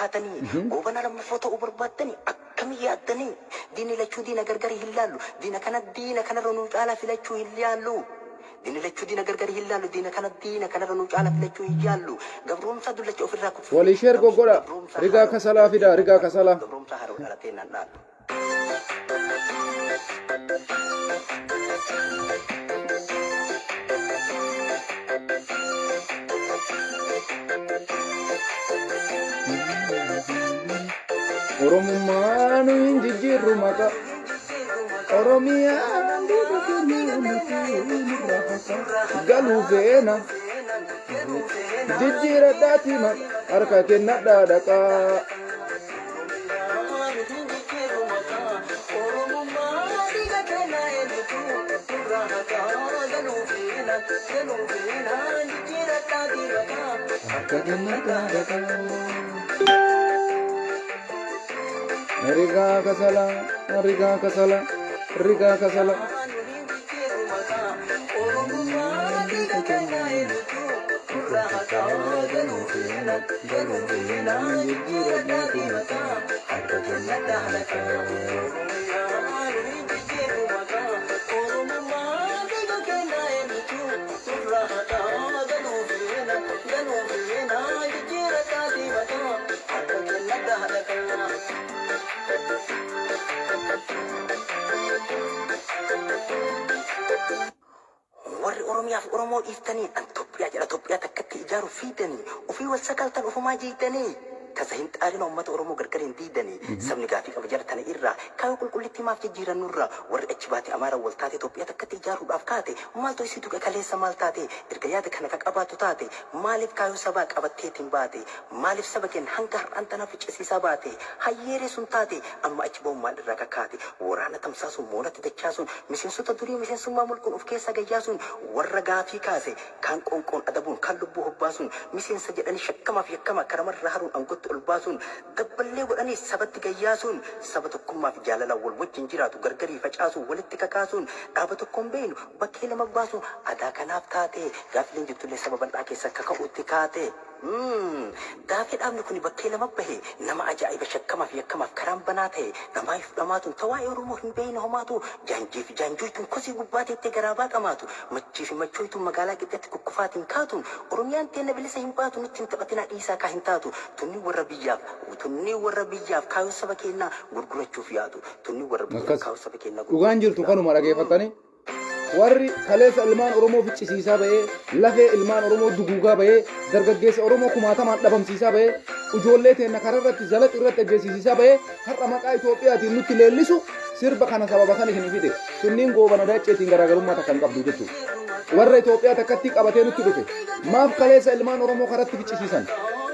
kaatanii? Goobana lammaffoo ta'uu barbaaddanii? Akkamii yaaddanii? Diinni lachuu diina gargari hin laallu. Diina kana diina kanarra nuu caalaa filachuu hin yaallu. Diinni lachuu diina gargari hin laallu. Diina kana diina kanarra nuu caalaa filachuu hin yaallu. Gabroomsaa dullacha ofirraa kuffifne. Walii share goggodha. Rigaa kasalaa fidaa rigaa kasalaa. Gabroomsaa haroo dhalatee nan dhaalu. Oromummaa nu hin jijjiirru maqaa. Oromiyaan biyya keenya nuti nurraa haqa. Galuu feena. Jijjiiradhaati maqa harka kennadhaa dhaqaa. Harka kennadhaa dhaqaa. Rigaa kasalaa, rigaa kasalaa, rigaa kasalaa. Warri Oromiyaaf Oromoo dhiiftanii an Toophiyaa jedha Toophiyaa takkatti ijaaruuf fiidanii ofii wal sakaltan ofumaa jiidanii tasa hin xaarina uummata Oromoo gargar hin diidanii sabni gaafii qaba jara tana irraa kaayoo qulqullitti maaf jijjiirannurraa warri achi baate Amaara wal taate Toophiyaa takkatti ijaaruudhaaf kaate maaltu isii tuqe kaleessa maal taate erga yaada kana ka qabaatu taate maaliif kaayoo sabaa qabatteetiin baate maaliif saba keenya hanga har'aan tanaaf ficcisiisaa baate hayyeeree sun taate amma achi ba'uun maal irraa kakkaate waraana tamsaasuun moonatti dachaasuun miseensota durii miseensummaa mulquun of keessaa gayyaasuun warra gaafii kaase kaan qoonqoon adabuun kaan lubbuu hobbaasuun miseensa jedhanii shakkamaaf yakkama karamarraa haruun aangotti ol baasuun dabballee godhanii sabatti gayyaasuun saba tokkummaa fi jaalalaan wal wajjin jiraatu gargarii facaasuun walitti kakaasuun dhaaba tokkoon beeynu bakkee lama baasuun adaa kanaaf taate gaafileen jirtullee saba bal'aa keessa akka ka'utti kaate. Gaafii dhaabni kun bakkee lama bahe nama ajaa'iba shakkamaaf yakkamaaf karaan banaa ta'e namaayif dhamaatuun tawaa'ee Oromoo hin beeyne homaatu jaanjii fi jaanjooytuun kosii gubbaa teettee garaa baaqamaatu machii fi machooytuun magaalaa qixxeetti kukkufaatiin kaatuun Oromiyaan teenna bilisa hin baatu nutti hin taphatinaa dhiisaa kaa hin taatu tunni warra biyyaaf tunni warra biyyaaf kaayoo saba keenyaa gurgurachuuf yaatu tunni warra biyyaaf Akkas. kaayoo saba keenyaa Dhugaan jirtu kanuma dhageeffattanii. Warri kaleessa ilmaan Oromoo ficcisiisaa ba'ee, lafee ilmaan Oromoo duguugaa ba'ee, dargaggeessa Oromoo kumaatamaan dhabamsiisaa ba'ee, ijoollee teenna karaa irratti zalaxi irratti ajjeesisiisaa ba'ee, har'a maqaa Itoophiyaatiin nutti leellisu sirba kana sababa san isin fide. Sunniin goobana daacceetiin garaagarummaa takka hin qabdu jechuudha. Warra Itoophiyaa takkatti qabatee nutti dhufe. Maaf kaleessa ilmaan Oromoo karatti ficcisiisan?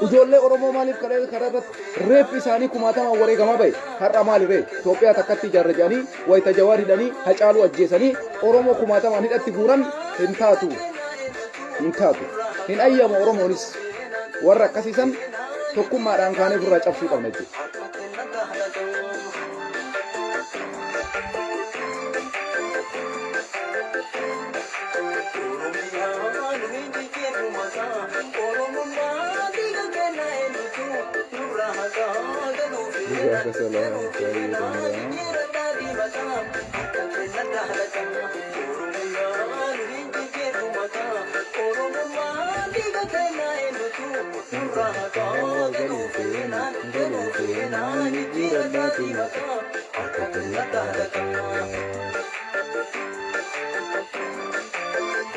Ijoollee Oromoo maaliif karaa irratti reeffi isaanii kumaatamaan wareegamaa ba'e? Har'a maali ree? Itoophiyaa takkatti ijaarra jedhanii wayita Jawaar hidhanii Hacaaluu ajjeesanii Oromoo kumaatamaan hidhatti guuran hin taatu. Hin taatu. Hin ayyamu Oromoonis warra akkasiisan tokkummaadhaan kaanee ofirraa cabsuu qabna jechuudha.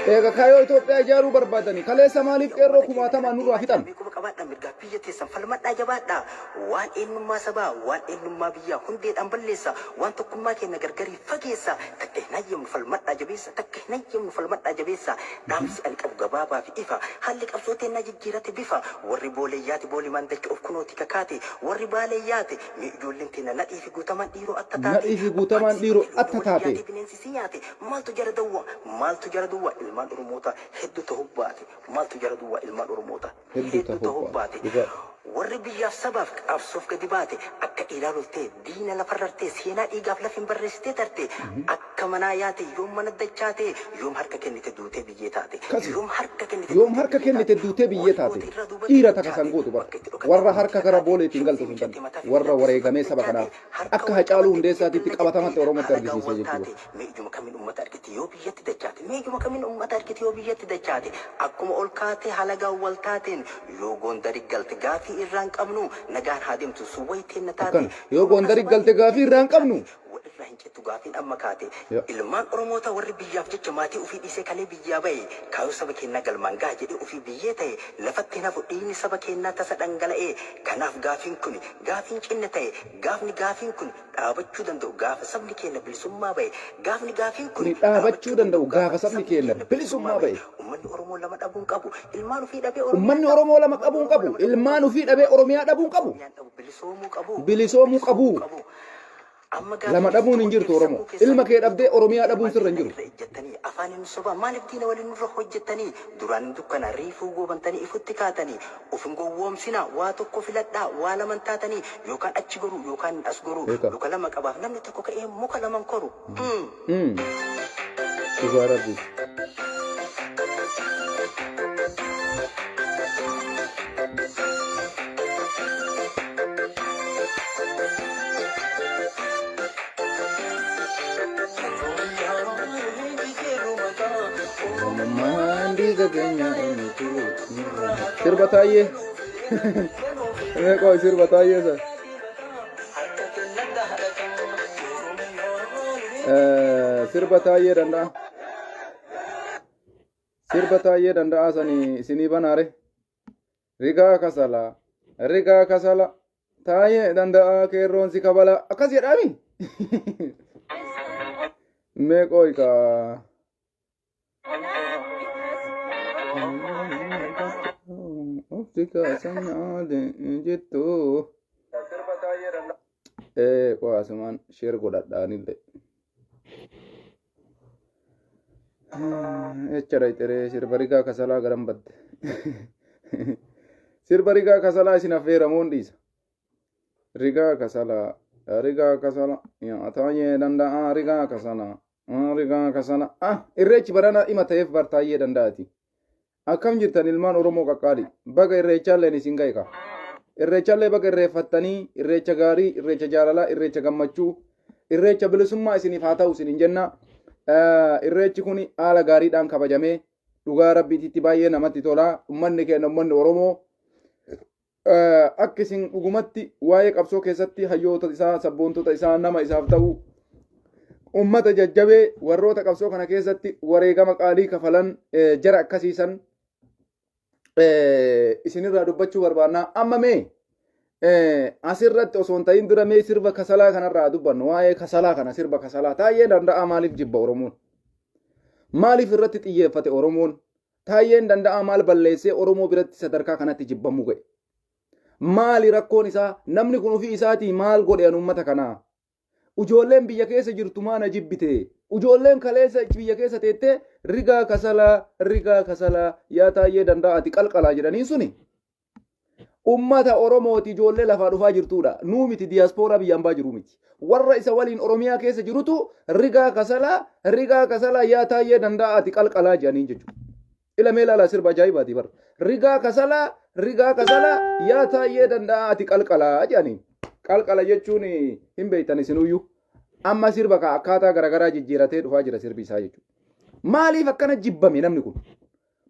Eega kaayyoo Itoophiyaa ijaaruu barbaadanii kaleessa maaliif qeerroo kumaatamaan nurraa fixan? Beekuma qabaadhaa mirgaa biyya teessan falmadhaa jabaadhaa waan eenyummaa sabaa waan eenyummaa biyyaa hundeedhaan balleessa waan tokkummaa keenya gargarii fageessa takka hin hayyamnu falmadhaa jabeessa takka hin hayyamnu falmadhaa jabeessa dhaamsi ani qabu gabaabaa fi ifa haalli qabsoo teennaa jijjiirate bifa warri booleeyyaati boolimaan dacha of kunooti kakaate warri baaleeyyaate mee ijoolleen teenya nadhii fi guutamaan dhiiroo atta taate Nadhii fi guutamaan dhiiroo atta taate. Bineensi si nyaate maaltu jara dawwa maaltu jara duwwa ilmaan Oromoota hedduu ta'uu baate maaltu jara duwwa ilmaan Oromoota Hedduu hedduu ta'uu ta'uu baate. baate. Dhugaa. Warri biyyaaf sabaaf qabsoof gadi baate akka dhiiraa loltee diina lafarrartee seenaa dhiigaaf lafin barreessitee tarte akka manaa yaate yoom mana dachaate yoom harka kennite duutee biyyee taate Kasi. yoom harka kennite Yoom harka kennite duutee biyyee taate. Dhiira takka san gootu bara. Warra harka gara booleetiin galtu sun tan. Warra wareegamee saba kanaaf akka Hacaaluu Hundeessaatitti qabatamatti Oromootti argisiise jechuudha. Mee ijuma kamiin uummata argite yoo biyyatti dachaate? Mee ijuma kamiin uummata argite yoo biyyatti dachaate? Akkuma ol kaatee halagaan wal taateen yoo Gondari galte gaafii irraan qabnu nagaan haa deemtu sun wayitee na taate. Akkana. Yoo Gondari galte gaafii irraan qabnu. Walirraa hin cittu gaafiin amma kaate. Ya. Ilmaan Oromoota warri biyyaaf jecha maatii ofii dhiisee kalee biyyaa bahe kaayoo saba keenyaa galmaan gaha jedhee ofii biyyee ta'e lafatti hin hafu dhiigni saba keenyaa tasa dhangala'ee. Kanaaf gaafiin kun gaafiin cinne ta'e gaafni gaafiin kun dhaabachuu danda'u gaafa sabni keenya bilisummaa bahe gaafni gaafiin kun Kuni dhaabachuu danda'u gaafa sabni keenya bilisummaa bahe. Uummanni Oromoo lama dhabuu hin qabu. Ilmaan ofii dhabee Uummanni Oromoo lama qabuu hin qabu. Ilmaan ofii dhabee Oromiyaa dhabuu hin qabu. Oromiyaan dhabu bilisoomuu qabu. Bilisoomuu qabu. Amma Lama dhabuun hin jirtu Oromoo. Ilma kee dhabdee Oromiyaa dhabuun sirra hin jiru. Irra ejjettanii afaan hin sobaa maaliif diina waliin nurra hojjettanii duraan hin dukkana riifuu goobantanii ifutti kaatanii of hin gowwoomsinaa waa tokko filadhaa waa laman taatanii yookaan achi goruu yookaan as goruu Beeka. luka lama qabaaf namni tokko ka'ee muka laman koru. Dhugaa rabbi. Oromummaan dhiiga keenya eenyutu sirba taayee. Mee qoy sirba taayee sana. Sirba taayee danda'a. Sirba taayee danda'a sanii isinii banaare. Rigaa kasalaa. Rigaa kasala. Taayee danda'a qeerroon si kabala. Akkas jedhaami. Mee qoy kaa. Ofti kaasan jettu. Qoy asumaan share godhadhaanillee. Jecha dhayxeree sirba rigaa kasalaa garan badde. Sirba rigaa kasalaa isin affeeramuun dhiisa. Rigaa kasalaa, rigaa kasalaa, yaa taayee danda'a rigaa kasalaa, rigaa kasalaa. Ah, irreechi barana dhima ta'eef bar taayee danda'ati. Akkam jirtan ilmaan Oromoo qaqqaali? Baga irreechaalleen isin ga'e ka. Irreechaallee baga irreeffattanii irreecha gaarii, irreecha jaalalaa, irreecha gammachuu, irreecha bilisummaa isiniif haa ta'u isiniin jenna. Irreechi kun haala gaariidhaan kabajamee dhugaa rabbiititti baay'ee namatti tola. Uummanni keenya uummanni Oromoo akka isin dhugumatti waa'ee qabsoo keessatti hayyoota isaa, sabboontota isaa, nama isaaf ta'u ummata jajjabee warroota qabsoo kana keessatti wareegama qaalii kafalan jara akkasiisan isinirraa dubbachuu barbaannaa. Amma mee asirratti osoo hin ta'in dura mee sirba kasalaa kanarraa dubbannu, waa'ee kasalaa kana, sirba kasalaa taayee danda'a maaliif jibba Oromoon? Maaliif irratti xiyyeeffate Oromoon? Taayyeen danda'a maal balleessee Oromoo biratti sadarkaa kanatti jibbamuu ga'e? Maali rakkoon isaa? Namni kun ofii isaatii maal godhe an uummata kanaa? Ijoolleen biyya keessa jirtu maana jibbite? Ijoolleen kaleessa biyya keessa teettee rigaa kasalaa, rigaa kasalaa, yaa taayyee danda'a ati qalqalaa jedhaniin suni ummata Oromooti, ijoollee lafaa dhufaa jirtudha. Nuu miti, diyaaspooraa biyya ambaa jiru miti. Warra isa waliin Oromiyaa keessa jirutu rigaa kasalaa, rigaa kasalaa, yaa taayyee danda'a ati qalqalaa jedhaniin jechuudha. Ila mee ilaalaa, sirba ajaa'ibaati bara. Rigaa kasalaa, rigaa kasalaa, yaa taayyee danda'a ati qalqalaa jedhaniin. Qalqala jechuun hin beektan isinuyyuu. Amma sirba ka akkaataa garaagaraa jijjiiratee dhufaa jira sirbi isaa jechuudha. Maaliif akkana jibbame namni kun?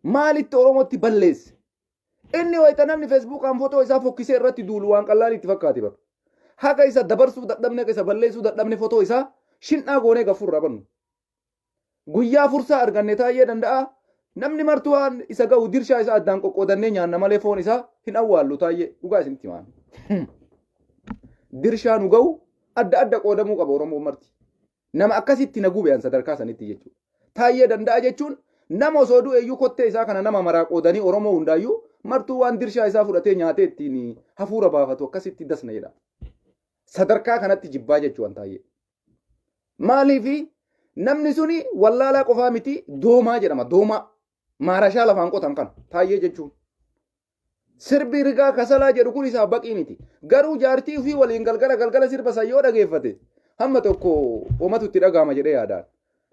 Maalitti Oromootti balleesse? Inni wayita namni Feesbuukaan footoo isaa fokkisee irratti duulu waan qallaan itti fakkaate bara. Haqa isa dabarsuu dadhabne, haqa isa balleessuu dadhabne, footoo isaa shin'aa goonee gafuurraa bannu. Guyyaa fursaa arganne taayee danda'a. Namni martuu waan isa ga'u dirshaa isaa addaan qoqqoodannee nyaanna malee foon isaa hin awwaallu taayee dhugaa isinitti himaan. Dirshaa nu ga'u adda adda qoodamuu qaba Oromoon marti. Nama akkasitti na gube an sadarkaa sanitti jechuudha. Taayyee danda'a jechuun nama osoo du'e iyyuu kottee isaa kana nama maraa qoodanii Oromoo hundaayyuu martuu waan dirshaa isaa fudhatee nyaatee ittiin hafuura baafatu akkasitti dasna jedha. Sadarkaa kanatti jibbaa jechuun taayyee. Maaliifi namni suni wallaalaa qofaa miti, doomaa jedhama, doomaa. Maarashaa lafaan qotan kana taayyee jechuun. Sirbi rigaa kasalaa jedhu kun isaaf baqii miti. Garuu jaartii ofii waliin galgala galgala sirba san yoo dhageeffate hamma tokko homatu itti dhagahama jedhee yaadaan.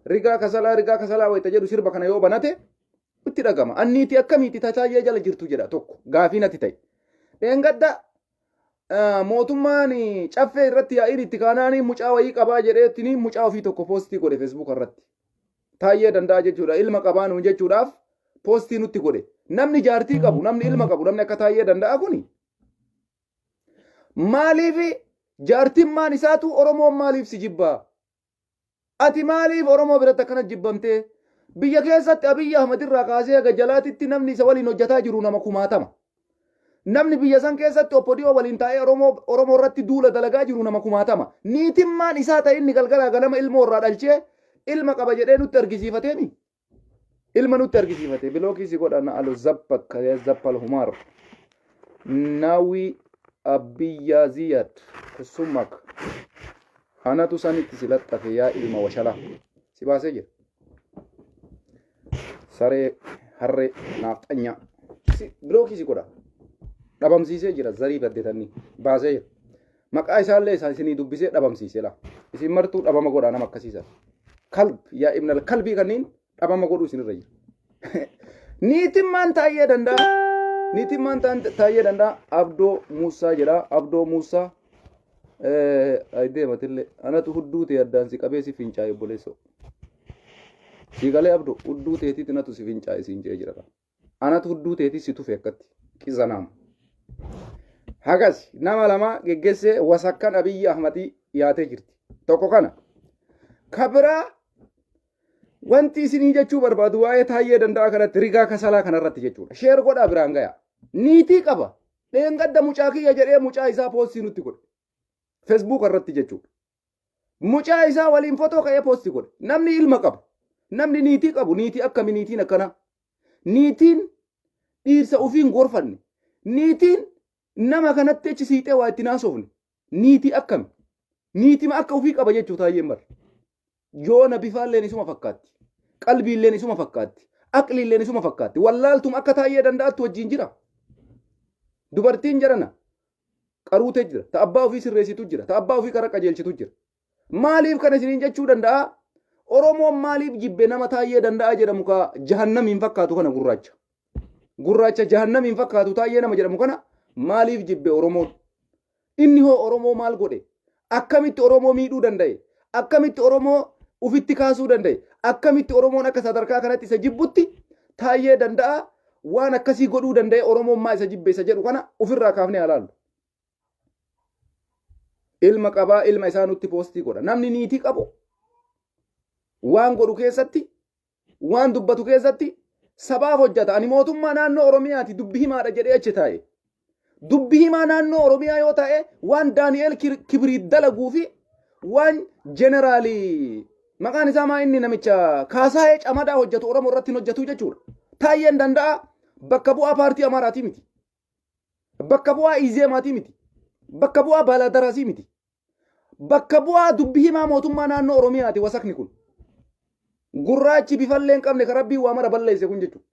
Rigaa kasalaa rigaa kasalaa wayita jedhu sirba kana yoo banate itti dhagama. Anniitii akkamiiti tataayyee jala jirtu jedha tokko gaafii natti ta'e. Dheengadda mootummaan caffee irratti yaa'iin itti kaanaanii mucaa wayii qabaa jedheettini mucaa ofii tokko poostii godhe feesbuuk irratti. Taayyee danda'a jechuudha ilma qabaa nuun jechuudhaaf poostii nutti godhe. Namni jaartii qabu namni ilma qabu namni akka taayyee danda'a kuni maaliif jaartimmaan isaatu Oromoon maaliif si jibbaa? Ati maaliif Oromoo biratti akkana jibbamtee? Biyya keessatti Abiyyi Ahmad irraa kaasee haga jalaatitti namni isa waliin hojjetaa jiru nama kumaatama. Namni biyya san keessatti OPDO waliin taa'ee Oromoo irratti duula dalagaa jiru nama kumaatama. Niitimmaan isaa ta'e inni galgalaa ganama ilmoo irraa dhalchee ilma qaba jedhee nutti argisiifateemi. Ilma nutti argisiifate bilookii si godha na alu zappakka ya zappal humaar. Naawii Abiyyaa Ziyad Kusummak anatu sanitti si laxxafe yaa ilma washalaa si baasee jira. Saree harree naafxanyaa si bilookii si godha dhabamsiisee jira zarii baddetanni baasee jira. Maqaa isaallee isaa isinii dubbisee dhabamsiise laa. Isin martuu dhabama godhaa nama akkasiisan. Kalb yaa ibnal kalbii kanneen dhabama godhuu isinirra jira. Niitiin maan taayyee danda'a? Niitiin maan taayyee danda'a? Abdoo Muusaa jedha. Abdoo Muusaa. Ay deematillee anatu hudduu ta'e addaan si qabee si fincaa'e obboleessoo. Si galee Abdoo hudduu teetiitti natu si fincaa'e siin jee jira. Anatu hudduu teetii si tufe akkatti qizanaam. Hagas nama lama geggessee wasakkan Abiyyi Ahmadii dhiyaatee jirti. Tokko kana. Ka biraa wanti isinii jechuu barbaadu waa'ee taayyee danda'a kanatti rigaa kasalaa kanarratti jechuudha. Sheer godhaa biraan gaya. Niitii qaba. Dheengadda mucaa kiyya jedhee mucaa isaa poostii nutti godhe. Feesbuuk irratti jechuudha. Mucaa isaa waliin fotoo ka'ee poostii godhe. Namni ilma qabu. Namni niitii qabu. Niitii akkami niitiin akkanaa. Niitiin dhiirsa ofii hin gorfanne. Niitiin nama kanatti achi siixee waa itti naasofne. Niitii akkami? Niitima akka ofii qaba jechuu taayyeen bar. Yoona bifaalleen isuma fakkaatti. Qalbiilleen isuma fakkaatti. Aqliilleen isuma fakkaatti. Wallaaltuma akka taayyee danda'attu wajjin jira. Dubartiin jarana qaruutee jira. Ta abbaa ofii sirreessitu jira. Ta abbaa ofii kara qajeelchitu jira. Maaliif kana isiniin jechuu danda'a? Oromoon maaliif jibbe nama Taayyee Danda'aa jedhamu ka jahannamiin fakkaatu kana gurraacha. Gurraacha jahannamiin fakkaatu Taayyee nama jedhamu kana maaliif jibbe Oromoon? Inni hoo Oromoo maal godhe? Akkamitti Oromoo miidhuu danda'e? Akkamitti Oromoo ufitti kaasuu danda'e? Akkamitti Oromoon akka sadarkaa kanatti isa jibbutti Taayyee Danda'aa waan akkasii godhuu danda'e Oromoon maa isa jibbe isa jedhu kana ofirraa kaafnee haa laallu. Ilma qabaa ilma isaa nutti poostii godha. Namni niitii qabu waan godhu keessatti waan dubbatu keessatti sabaaf hojjata. Ani mootummaa naannoo Oromiyaati dubbi himaadha jedhee achi taa'e. Dubbi himaa naannoo Oromiyaa yoo ta'e waan Daani'eel Kibriit dalaguu fi waan jeneraalii maqaan isaa maa inni namicha Kaasaayee Camadaa hojjetu Oromoo irratti hin hojjetu jechuudha. Taayyeen danda'a bakka bu'aa paartii Amaaraatii miti. Bakka bu'aa Izeemaatii miti. Bakka bu'aa Baalaadaraasii miti. Bakka bu'aa dubbi himaa mootummaa naannoo Oromiyaati wasakni kun. Gurraachi bifallee hin qabne kan rabbiin waa mara balleesse kun jechuudha.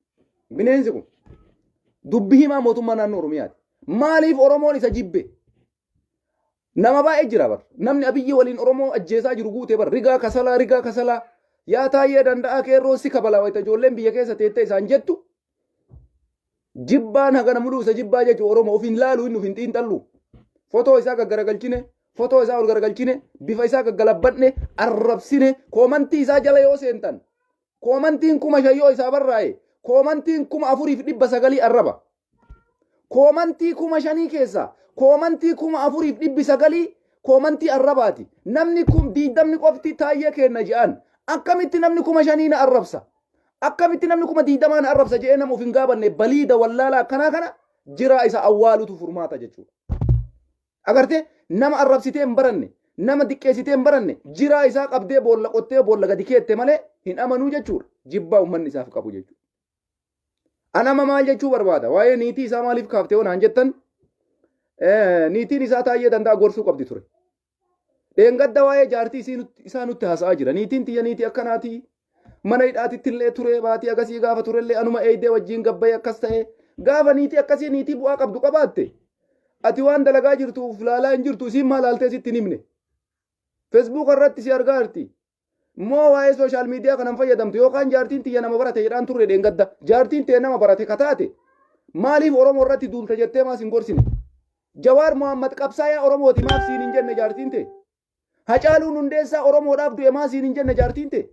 Bineensi kun. Dubbi himaa mootummaa naannoo Oromiyaati. Maaliif Oromoon isa jibbe? Nama baay'ee jira bar. Namni Abiyyi waliin Oromoo ajjeesaa jiru guutee bar. Rigaa kasalaa rigaa kasalaa. Yaa taayyee danda'aa qeerroo si kabalaa wayita ijoolleen biyya keessa teettee isaan jettu Jibbaan hagana muluu isa jibbaa jechuun Oromoo of hin laalu inni of hin xiinxallu. Fotoo isaa gaggaragalchine, fotoo isaa ol garagalchine, bifa isaa gaggalabbadne, arrabsine, koomantii isaa jala yoo seentan, koomantiin 5000 yoo isaa barraa'e, koomantiin 4900 arraba. Koomantii 5000 keessaa koomantii 4900 koomantii arrabaati. Namni kum diidamni qofti taayyee kenna je'an. Akkamitti namni 5000 na arrabsa? Akkamitti namni 20,000 na arrabsa je'ee nama of hin gaabanne baliida wallaalaa akkanaa kana jiraa isa awwaalutu furmaata jechuudha. Agartee nama arrabsitee hin baranne, nama diqqeessitee hin baranne jiraa isaa qabdee boolla qottee boolla gadi keette malee hin amanuu jechuudha. Jibbaa uummanni isaaf qabu jechuudha. Anama maal jechuu barbaada? Waa'ee niitii isaa maaliif kaaftee yoo naan jettan niitiin isaa taayyee danda'a gorsuu qabdi ture. Dheengadda waa'ee jaartii isaa nutti haasa'aa jira. Niitiin tiyya niitii akkanaati. Mana hidhaatitti illee ture baatii agasii gaafa turellee anuma eeydee wajjin gabbayee akkas ta'e Gaafa niitii akkasii niitii bu'aa qabdu qabaatte ati waan dalagaa jirtu uf laalaa hin jirtu, isiin maal laaltee sitti hin himne. Facebook irratti si argaa jirti. Moo waa'ee social media kanan fayyadamtu yookaan jaartiin tiyya nama barate jedhaan turre dheengadda. Jaartiin tee nama barate kataate maaliif Oromoo irratti duulta jettee maas hin gorsine? Jawaar Mohaammed qabsaayaa Oromooti maaf siin hin jenne jaartiin tee? Hacaaluun Hundeessaa Oromoodhaaf du'e maa siin hin jenne jaartiin tee?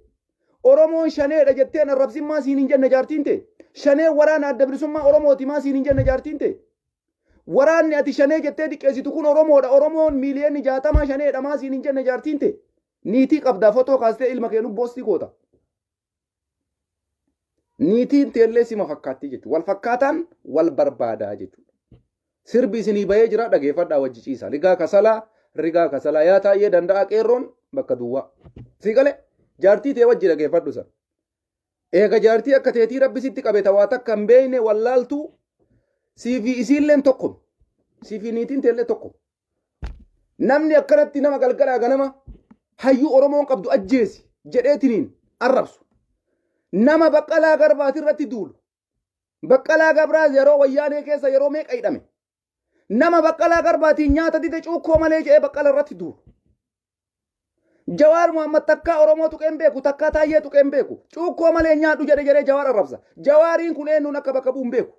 Oromoon shaneedha jetteen arrabsin maa siin hin jenne jaartiin tee? Shaneen waraana adda bilisummaa Oromooti maa siin hin jenne jaartiin tee? Waraanni ati shanee jettee diqqeessitu kun Oromoodha. Oromoon miiliyoonni 60 shaneedha maa siin hin jenne jaartiin tee? Niitii qabdaa fotoo kaastee ilma kee nu post goota. Niitiin teellee sima fakkaatti jechuudha. Wal fakkaataan wal barbaadaa jechuudha. Sirbi isinii bahee jira, dhageeffadhaa, wajji ciisa. Rigaa kasalaa, rigaa kasalaa, yaa taa'ee danda'a qeerroon bakka duwwaa. Sii galee jaartii tee wajji dhageeffadhu sana. Eega jaartii akka teetii rabbi sitti qabe tawaa takka hin beekne wallaaltuu siifi isiilleen tokko. Siifi niitiin teellee tokko. Namni akkanatti nama galgalaa ganama hayyuu Oromoon qabdu ajjeesi jedheetiniin arrabsu. Nama Baqqalaa Garbaati irratti duulu. Baqqalaa Garbaa yeroo wayyaanee keessa yeroo meeqa hidhame. Nama Baqqalaa Garbaatiin nyaata dide cuukkoo malee jedhee Baqqala irratti duulu. Jawaar Muhammad takkaa Oromoo tuqeen beeku, takkaa Taayyee tuqeen beeku. Cuukkoo malee nyaadhu jedhe jedhee Jawaar arrabsa. Jawaariin kun eenyuun akka bakka bu'u hin beeku.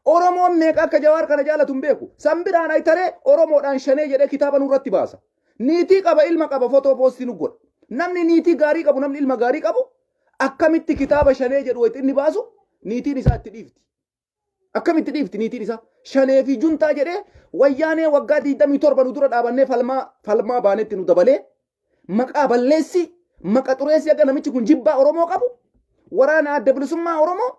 Oromoon meeqa akka Jawaar kana jaalatu hin beeku. San biraan aytaree Oromoodhaan shanee jedhee kitaaba nurratti baasa. Niitii qaba, ilma qaba, fotoo post nu godha. Namni niitii gaarii qabu, namni ilma gaarii qabu akkamitti kitaaba shanee jedhu wayita inni baasu niitiin isaa itti dhiifti? Akkamitti dhiifti niitiin isaa? Shanee fi juntaa jedhee wayyaanee waggaa 27 nu dura dhaabannee falmaa falmaa baanetti nu dabalee maqaa balleessi, maqa xureessi, akka namichi kun jibbaa Oromoo qabu, waraana adda bilisummaa Oromoo,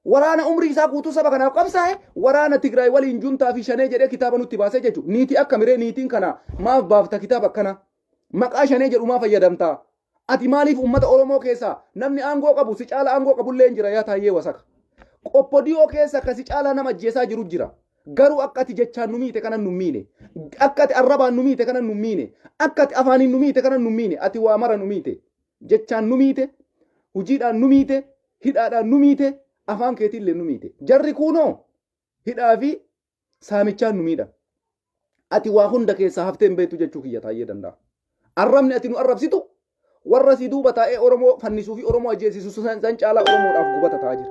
waraana umrii isaa guutuu saba kanaaf qabsaa'e, waraana Tigraay waliin juntaa fi shanee jedhee kitaaba nutti baasee jechuudha. Niitii akka miree niitiin kana maaf baafta kitaaba akkana? Maqaa shanee jedhu maa fayyadamtaa? Ati maaliif uummata Oromoo keessaa namni aangoo qabu si caala aangoo qabullee hin jira yaa Taayyee wasaka. Qoppodiyoo keessa ka si caalaa nama ajjeesaa jiru jira. Garuu akka ati jechaan nu miite kanan nu miine. Akka ati arrabaan nu miite kanan nu miine. Akka ati afaaniin nu miite kanan nu miine. Ati waa mara nu miite. Jechaan nu miite. Hojiidhaan nu miite. Hidhaadhaan nu miite. Afaan keetiillee nu miite. Jarri kuunoo hidhaa fi saamichaan nu miidhan. Ati waa hunda keessaa haftee hin beektu jechuu kiyya, Taayyee danda'a. Arrabni ati nu arrabsitu warra si duuba taa'ee Oromoo fannisuu fi Oromoo ajjeesisu san caalaa Oromoodhaaf gubata ta'aa jira.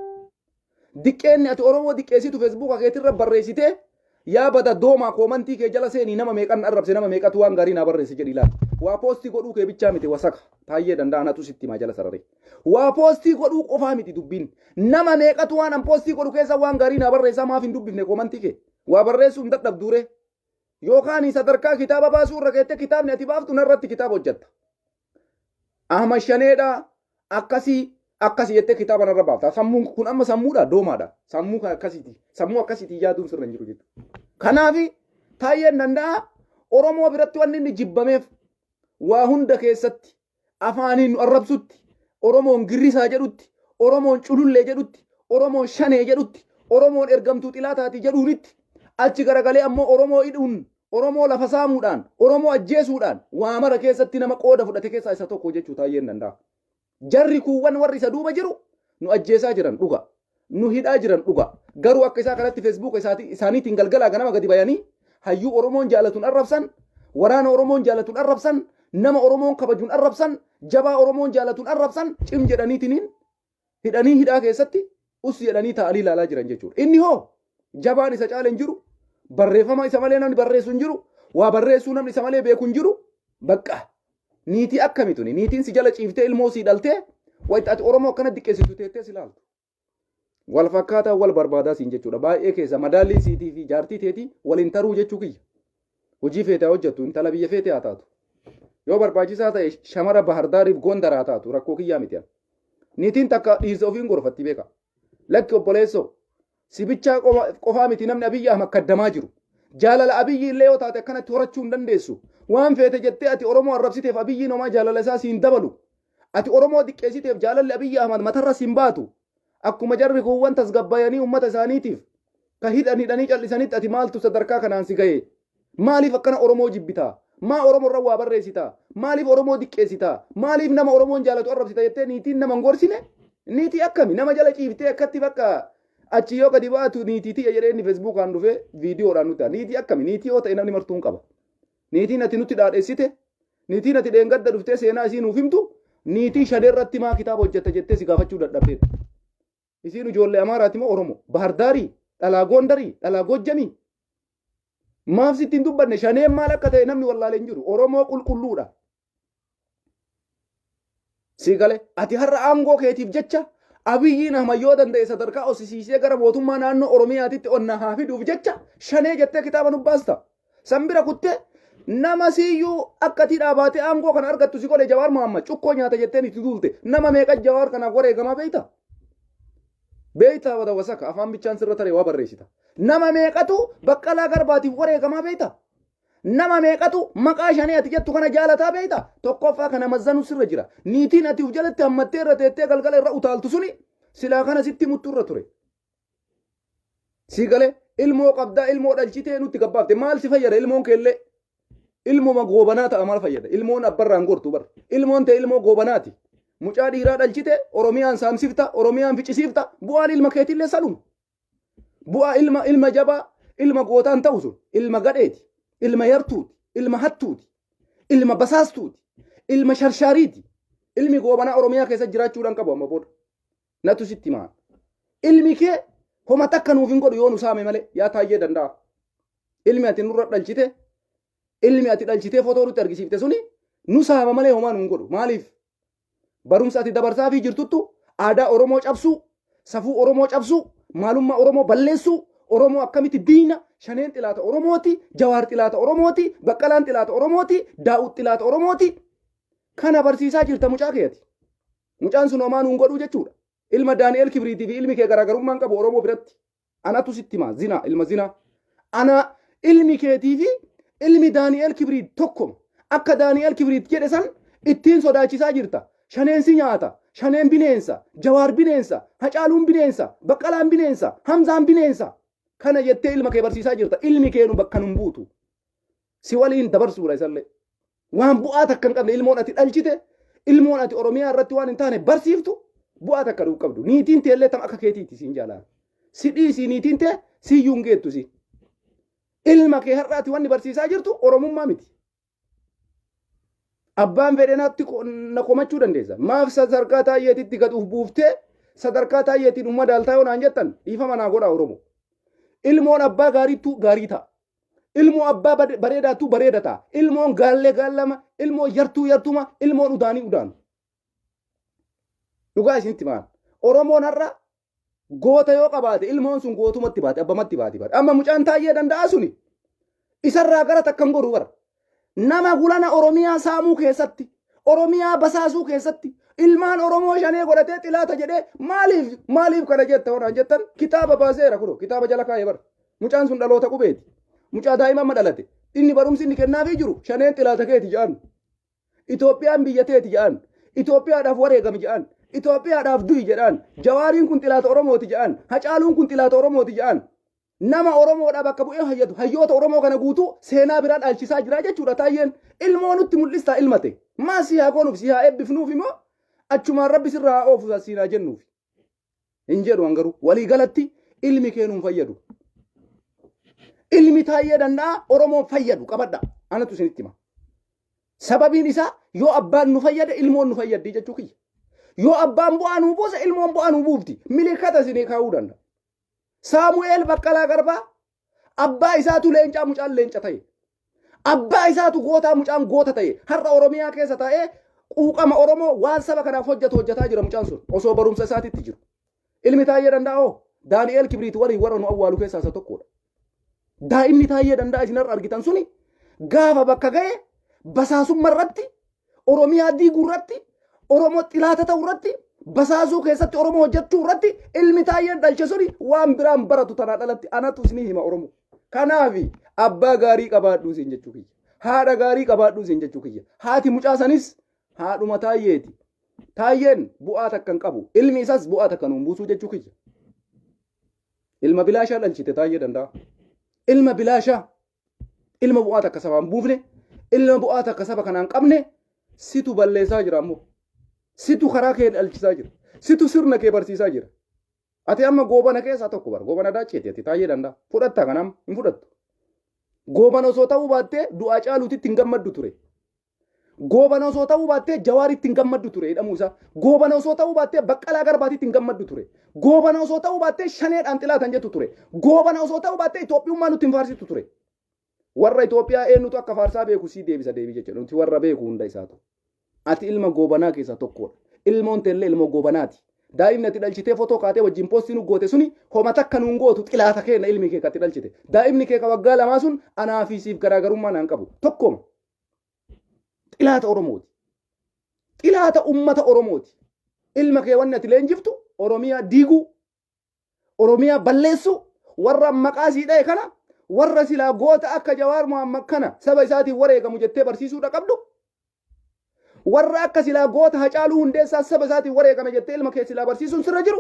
Diqqeenni ati Oromoo diqqeessitu Facebooka keetirra barreessitee yaa bada doomaa, comment kee jala seenii nama meeqan arrabse, nama meeqatu waan gaarii naa barreesse jedhi ilaali. Waa post godhuu kee bichaa miti wasaka, Taayyee Danda'a, natu sitti himaa jala sararee. Waa post godhuu qofaa miti dubbiin. Nama meeqatu waan an post godhu keessa waan gaarii naa barreessaa, maaf hin dubbifne comment kee? Waa barreessuu hin dadhabduure. Yookaan sadarkaa kitaaba baasuu irra keettee kitaabni ati baaftu narratti kitaaba hojjetta. Ahmad Shaneedha akkasii akkasii jettee kitaaba narra baafta. Sammuun kun amma sammuudha doomaadha. Sammuu kan akkasiiti. Sammuu akkasiitiin yaaduun sirra hin jiru jechuudha. Kanaafi Taayyeen Danda'a Oromoo biratti wanni inni jibbameef waa hunda keessatti afaaniin nu arrabsutti, Oromoon girrisaa jedhutti, Oromoon culullee jedhutti, Oromoon shanee jedhutti, Oromoon ergamtuu xilaataati jedhuunitti, achi garagalee ammoo Oromoo hidhuun, Oromoo lafa saamuudhaan, Oromoo ajjeesuudhaan waa mara keessatti nama qooda fudhate keessaa isa tokko jechuu Taayyeen Danda'a. Jarri kuuwwan warri isa duuba jiru nu ajjeesaa jiran dhuga. Nu hidhaa jiran dhuga. Garuu akka isaa kanatti Facebook isaaniitiin galgalaa ganama gadi bayanii hayyuu Oromoon jaalatuun arrabsan, waraana Oromoon jaalatuun arrabsan, nama Oromoon kabajuun arrabsan, jabaa Oromoon jaalatuun arrabsan cim jedhaniitiniin hidhanii hidhaa keessatti us jedhanii taa'anii ilaalaa jiran jechuudha. Inni hoo jabaan isa caale hin jiru, barreeffama isa malee namni barreessu hin jiru, waa barreessuu namni isa malee beeku hin jiru. Bakka niitii akkami tuni? Niitiin si jala ciiftee ilmoo sii dhaltee wayita ati Oromoo akkana diqqeessitu teettee si ilaaltu. Wal fakkaataa wal barbaadaa siin jechuudha. Baay'ee keessa madaalliin siitii fi jaartii teetii waliin taruu jechuu kiyya. Hojii feete haa hojjettu, intala biyya feete haa taatu. Yoo barbaachisaa ta'e shamara Bahardaariif Gondar haa taatu, rakkoo kiyyaa miti. Niitiin takka dhiirsa ofiin gorfatti beeka. Lakki obboleessoo, si bichaa qofaa miti namni Abiyyi Ahmad kaddamaa jiru. Jaalala Abiyyi illee yoo taate akkanatti horachuu hin dandeessu. Waan feete jettee ati Oromoo arrabsiteef Abiyyiin homaa jaalala isaa siin dabalu. Ati Oromoo diqqeessiteef jaalalli Abiyyi Ahmad matarra siin baatu. Akkuma jarri kuuwwan tasgabbayanii uummata isaaniitiif ka hidhan hidhanii cal'isanitti ati maaltu sadarkaa kanaan si gahe? Maaliif akkana Oromoo jibbitaa? Maa Oromoo irra waa barreessitaa? Maaliif Oromoo diqqeessitaa? Maaliif nama Oromoon jaalatu arrabsita jettee niitiin nama hin gorsine? Niitii akkami? Nama jala ciiftee akkatti bakka Achi yoo gadi baatu niitii tiyya jedhee inni Feesbuukaan dhufee viidiyoodhaan nutti niitii akkami niitii yoo ta'e namni martuu hin qaba. Niitiin ati nutti dhaadheessite, niitiin ati dheengadda dhuftee seenaa isii nuuf himtu, niitii shanee irratti maa kitaaba hojjetta jettee si gaafachuu dadhabdeedha. Isiin ijoollee Amaaraati moo Oromoo? Bahardaarii? Dhalaa Goondarii? Dhalaa Goojjamii? Maaf sitti hin dubbanne? Shaneen maal akka ta'e namni wallaalee hin jiru. Oromoo qulqulluudha. Sii gale ati har'a aangoo keetiif jecha Abiyyiin Ahmad yoo danda'e sadarkaa osisiisee gara mootummaa naannoo Oromiyaatitti onna haa fiduuf jecha shanee jettee kitaaba nu baasta. San bira kuttee nama siyyuu akka ati dhaabaatee aangoo kana argattu si godhe Jawaar Mohammad cukkoo nyaata jetteen itti duulte. Nama meeqa Jawaar kanaaf wareegamaa beekta? Beektaa wada wasaka afaan bichaan sirra taree waa barreessita. Nama meeqatu Baqqalaa Garbaatiif wareegamaa beekta? Nama meeqatu maqaa shanee ati jettu kana jaalataa beekta? Tokkoffaa kana mazzanuu sirra jira. Niitiin ati uf jalatti hammattee irra teettee galgala irra utaaltu suni silaa kana sitti muttu irra ture. Sii galee ilmoo qabdaa ilmoo dhalchitee nutti gabbaafte maal si fayyada ilmoon keellee? Ilmuma goobanaa ta'a maal fayyada? Ilmoon abbarraan gortu bar. Ilmoon ta'e ilmoo goobanaati. Mucaa dhiiraa dhalchite Oromiyaan saamsifta, Oromiyaan ficisiifta, bu'aan ilma keetiillee sanuma. Bu'aa ilma ilma jabaa, ilma gootaan ta'u sun ilma gadheeti, ilma yartuuti, ilma hattuuti, ilma basaastuuti, ilma sharshaariiti. Ilmi goobanaa Oromiyaa keessa jiraachuudhaan qabu amma booda. Natu sitti himaa. Ilmi kee homa takka nuuf hin godhu yoo nu saame malee yaa taayyee danda'a. Ilmi ati nurra dhalchite, ilmi ati dhalchitee fotoo nutti argisiifte suni nu saama malee homaa nu hin godhu. Maaliif? Barumsa ati dabarsaafii jirtuttu aadaa Oromoo cabsuu, safuu Oromoo cabsuu, maalummaa Oromoo balleessuu, Oromoo akkamitti diina, shaneen xilaata Oromooti, Jawaar xilaata Oromooti, Baqqalaan xilaata Oromooti, Daawud xilaata Oromooti. Kana barsiisaa jirta mucaa keeti. Mucaan sun homaa nuun godhuu jechuudha. Ilma Daani'el Kibriitii fi ilmi kee garaagarummaa hin qabu Oromoo biratti. Anatu sitti himaa zinaa ilma zinaa. Ana ilmi keetii fi ilmi Daani'el Kibriit tokkoma. Akka Daani'el Kibriit jedhe san ittiin sodaachisaa jirta. Shaneen si nyaata. Shaneen bineensa. Jawaar bineensa. Hacaaluun bineensa. Baqqalaan bineensa. Hamzaan bineensa. Kana jettee ilma kee barsiisaa jirta. Ilmi kee nu bakka nun buutu. Si waliin dabarsuudha isallee. Waan bu'aa takka hin qabne ilmoon ati dhalchite, ilmoon ati Oromiyaa irratti waan hin taane barsiiftu bu'aa takka dhuu qabdu. Niitiin teellee tam akka keetiiti siin jaalaan. Si dhiisii niitiin tee siyyuu hin geettu si. Ilma kee har'a ati wanni barsiisaa jirtu Oromummaa miti. Abbaan fedhe natti na komachuu dandeessa. Maaf sadarkaa taayyeetitti gad uf buuftee sadarkaa taayyeetiin umma daaltaa yoo naan jettan dhiifama naa godhaa Oromoo. Ilmoon abbaa gaariittuu gaarii ta'a. Ilmoo abbaa bareedaattuu bareeda ta'a. Ilmoon gaallee gaallama, ilmoo yartuu yartuma, ilmoon udaanii udaanu. Dhugaa isinitti maan. Oromoon har'a goota yoo qabaate ilmoon sun gootumatti baate abbamatti baate bara. Amma mucaan taayyee danda'a suni isarraa gara takka hin godhu bara. Nama gulana Oromiyaa saamuu keessatti, Oromiyaa basaasuu keessatti, ilmaan Oromoo shanee godhatee xilaata jedhee maaliif maaliif kana jetta warraan jettan kitaaba baaseera kunoo kitaaba jala kaa'ee bara. Mucaan sun dhaloota qubeeti. Mucaa daa'ima amma dhalate. Inni barumsi inni kennaafii jiru shaneen xilaata keeti jedhan. Itoophiyaan biyya teeti jedhan. Itoophiyaadhaaf wareegami jedhan. Itoophiyaadhaaf du'i jedhan. Jawaariin kun xilaata Oromooti jedhan. Hacaaluun kun xilaata Oromooti jedhan. Nama Oromoodhaa bakka bu'ee fayyadu hayyoota Oromoo kana guutuu seenaa biraa dhaalchisaa jira jechuudha taayyeen. Ilmoo nutti mul'istaa ilmate. Maa si haa goonuuf si haa eebbifnuuf immoo achumaan rabbi sirraa haa oofu siin haa jennuuf. Hin jedhu an garuu walii galatti ilmi kee nuun fayyadu. Ilmi taayyee danda'a Oromoon fayyadu qabadha. Anatu isinitti hima. Sababiin isaa yoo abbaan nu fayyade ilmoon nu fayyaddi jechuu kiyya. Yoo abbaan bu'aa nuu buuse ilmoon bu'aa nuu buufti. Milikata isinii kaa'uu danda'a. Saamu'eel Baqqalaa Garbaa abbaa isaatu leencaa mucaan leenca ta'e. Abbaa isaatu gootaa mucaan goota ta'e. Har'a Oromiyaa keessa taa'ee quuqama Oromoo waan saba kanaaf hojjetu hojjetaa jira mucaan sun osoo barumsa isaatitti jiru. Ilmi Taayyee Danda'aa Daani'eel Kibriit waliin warra nu awwaalu keessaa isa tokkodha. Daa'imni Taayyee Danda'aa isin har'a argitan suni gaafa bakka ga'e basaasumma irratti Oromiyaa diiguu irratti Oromoo xilaata ta'uu irratti basaasuu keessatti Oromoo hojjechuu irratti ilmi Taayyeen dhalche suni waan biraan baratu tanaa dhalatti anatu isinii hima Oromoo. Kanaaf abbaa gaarii qabaadhuu isin jechuu kiyya. Haadha gaarii qabaadhuu isin jechuu kiyya. Haati mucaa sanis haadhuma Taayyeeti. Taayyeen bu'aa takka hin qabu. Ilmi isaas bu'aa takka nuun buusuu jechuu kiyya. Ilma bilaashaa dhalchite Taayyee danda'a. Ilma bilaashaa. Ilma bu'aa takka sabaan buufne. Ilma bu'aa takka saba kanaan qabne situ balleessaa jira ammoo. Situ karaa kee dhalchisaa jira. Situ sirna kee barsiisaa jira. Ati amma Goobana keessaa tokko bara. Goobana Daacceeti ati Taayyee Danda'a. Fudhatta kanam hin fudhattu. Goobana osoo ta'uu baattee du'aa Caaluutitti hin gammaddu ture. Goobana osoo ta'uu baattee Jawaaritti hin gammaddu ture hidhamuu isaa. Goobana osoo ta'uu baattee Baqqalaa Garbaatitti hin gammaddu ture. Goobana osoo ta'uu baattee shaneedhaan xilaatan jettu ture. Goobana osoo ta'uu baattee Itoophiyummaa nutti hin faarsitu ture. Warra Itoophiyaa eenyutu akka faarsaa beeku sii deebisa deebii jechuudha. Nuti warra beeku hunda isaatu. Ati ilma Goobanaa keessaa tokkodha. Ilmoon teellee ilmoo Goobanaati. Daa'imni ati dhalchitee fotoo kaatee wajjin poostii nu goote suni homa takka nuun gootu, xilaata keenya ilmi kee katti dhalchite. Daa'imni kee ka waggaa 2 sun anaa fi siif garaagarummaa naan qabu. Tokkoma. Xilaata Oromooti. Xilaata ummata Oromooti. Ilma kee wanni ati leenjiftu Oromiyaa diiguu, Oromiyaa balleessuu, warra maqaa sii dha'e kana, warra silaa goota akka Jawaar Mohammad kana saba isaatiin wareegamu jettee barsiisuudha qabdu. Warra akka silaa goota Hacaaluu Hundeessaa saba isaatiin wareegame jettee ilma kee silaa barsiisuun sirra jiru.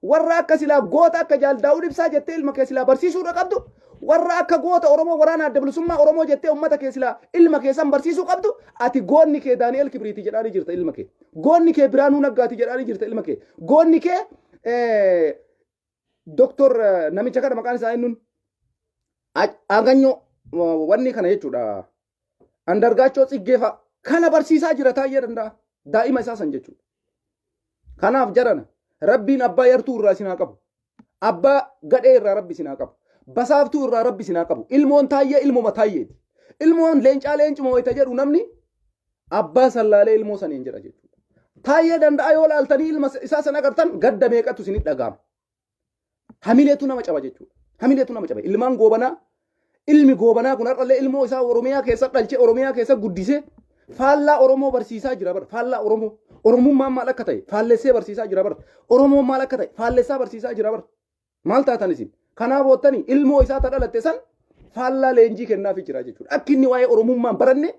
Warra akka silaa goota akka Jaal Daawud Ibsaa jettee ilma kee silaa barsiisuudha qabdu. Warra akka goota Oromoo Waraana Adda Bilisummaa Oromoo jettee uummata kee silaa ilma kee san barsiisuu qabdu. Ati goonni kee Daani'el Kibriiti jedhaanii jirta ilma kee. Goonni kee Biraanuu Naggaati jedhaanii jirta ilma kee. Goonni kee Doktor namicha kana maqaan isaa eenyuun Aganyoo wanni kana jechuudha. Andargaachoo Tsiggee fa'a kana barsiisaa jira Taayyee Danda'a. Daa'ima isaa san jechuudha. Kanaaf jarana, Rabbiin abbaa yartuu irraa isin haa qabu. Abbaa gadhee irraa Rabbi isin haa qabu. Basaaftuu irraa Rabbi isin haa qabu. Ilmoon Taayyee ilmuma Taayyeeti. Ilmoon leencaa leencuma wayita jedhu namni abbaa sallaalee ilmoo saniin jedha jechuudha. Taayyee Danda'a yoo laaltanii ilma isaa san agartan gadda meeqatu isinit dhaga'ama. Hamileetu nama caba jechuudha. Hamileetu nama caba. Ilmaan Goobanaa, ilmi Goobanaa kun har'allee ilmoo isaa Oromiyaa keessa dhalchee, Oromiyaa keessa guddisee faallaa Oromoo barsiisaa jira bara. Faallaa Oromoo. Oromummaan maal akka ta'e faallessee barsiisaa jira bara. Oromoon maal akka ta'e faallessaa barsiisaa jira bara. Maal taatan isin? Kanaaf hoottanii ilmoo isaa ta dhalatte san faallaa leenjii kennaafii jira jechuudha. Akki inni waa'ee Oromummaan baranne,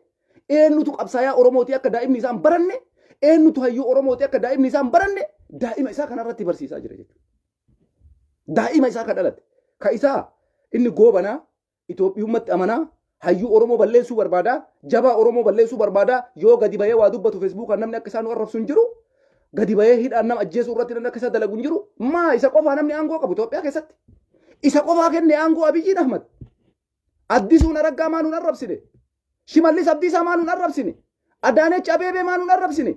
eenyutu qabsaayaa Oromootii akka daa'imni isaan baranne, eenyutu hayyuu Oromootii akka daa'imni isaan baranne daa'ima isaa kanarratti barsiisaa jira jechuudha. Daa'ima isaa ka dhalate. Ka isaa inni Goobanaa Itoophiyummatti amanaa, hayyuu Oromoo balleessuu barbaadaa, jabaa Oromoo balleessuu barbaadaa, yoo gadi bahee waa dubbatu Feesbuukaan namni akka isaa nu arrabsu hin jiru. Gadi bahee hidhaan nama ajjeesuu irratti namni akka isaa dalagu hin jiru. Maa isa qofaa namni aangoo qabu Itoophiyaa keessatti? Isa qofaa kenne aangoo Abiyyiin Ahmad. Addisuun Araggaa maa nuun arrabsine? Shimallis Abdiisaa maa nuun arrabsine? Adaanech Abeebee maa nuun arrabsine?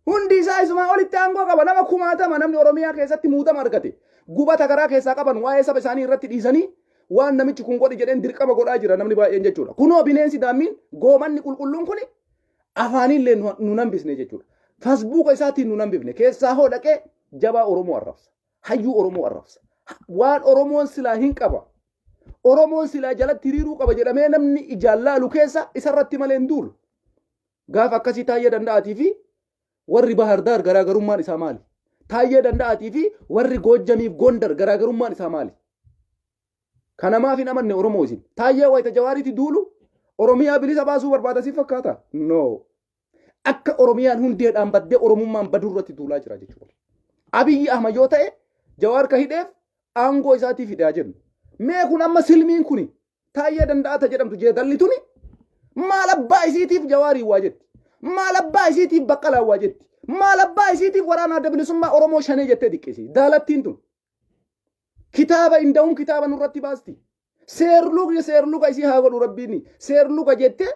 Hundi isaa isumaa olitti aangoo qaba. Nama kumaatama namni Oromiyaa keessatti muudama argate. Gubata garaa keessaa qaban waa'ee saba isaanii irratti dhiisanii waan namichi kun godhi jedheen dirqama godhaa jira namni baay'een jechuudha. Kunoo bineensi daammiin Goobanni qulqulluun kuni afaaniillee nu hambisne jechuudha. Fasbuuka isaatiin nu hambifne. Keessaa hoo dhaqee jabaa Oromoo arrabsa. Hayyuu Oromoo arrabsa. Waan Oromoon silaa hin qaba. Oromoon silaa jalatti hiriiruu qaba jedhamee namni ijaan laalu keessa isarratti malee hin duulu. Gaafa akkasii Taayyee Danda'aatii fi warri Bahardaar garaagarummaan isaa maali? Taayyee Danda'aatii fi warri Goojjamiif Gondar garaagarummaan isaa maali? Kana maaf hin amanne Oromoo isin? Taayyee wayita Jawaariitti duulu Oromiyaa bilisa baasuu barbaada si fakkaata? No. Akka Oromiyaan hundeedhaan baddee Oromummaan baduu irratti duulaa jira jechuudha. Abiyyi Ahmad yoo ta'e Jawaar ka hidheef aangoo isaatiif hidhaa jennu. Mee kun amma silmiin kuni Taayyee Danda'ata jedhamtu jeedalli tuni maal abbaa isiitiif Jawaarii waa jetti? Maal abbaa isiitiif Baqqalaa waa jetti? Maal abbaa isiitiif Waraana Adda Bilisummaa Oromoo shanee jettee diqqeessiti? Daalattiin tun. Kitaaba inda'uun kitaaba nurratti baasti. Seerluga seerluga isii haa godhu Rabbiin. Seerluga jettee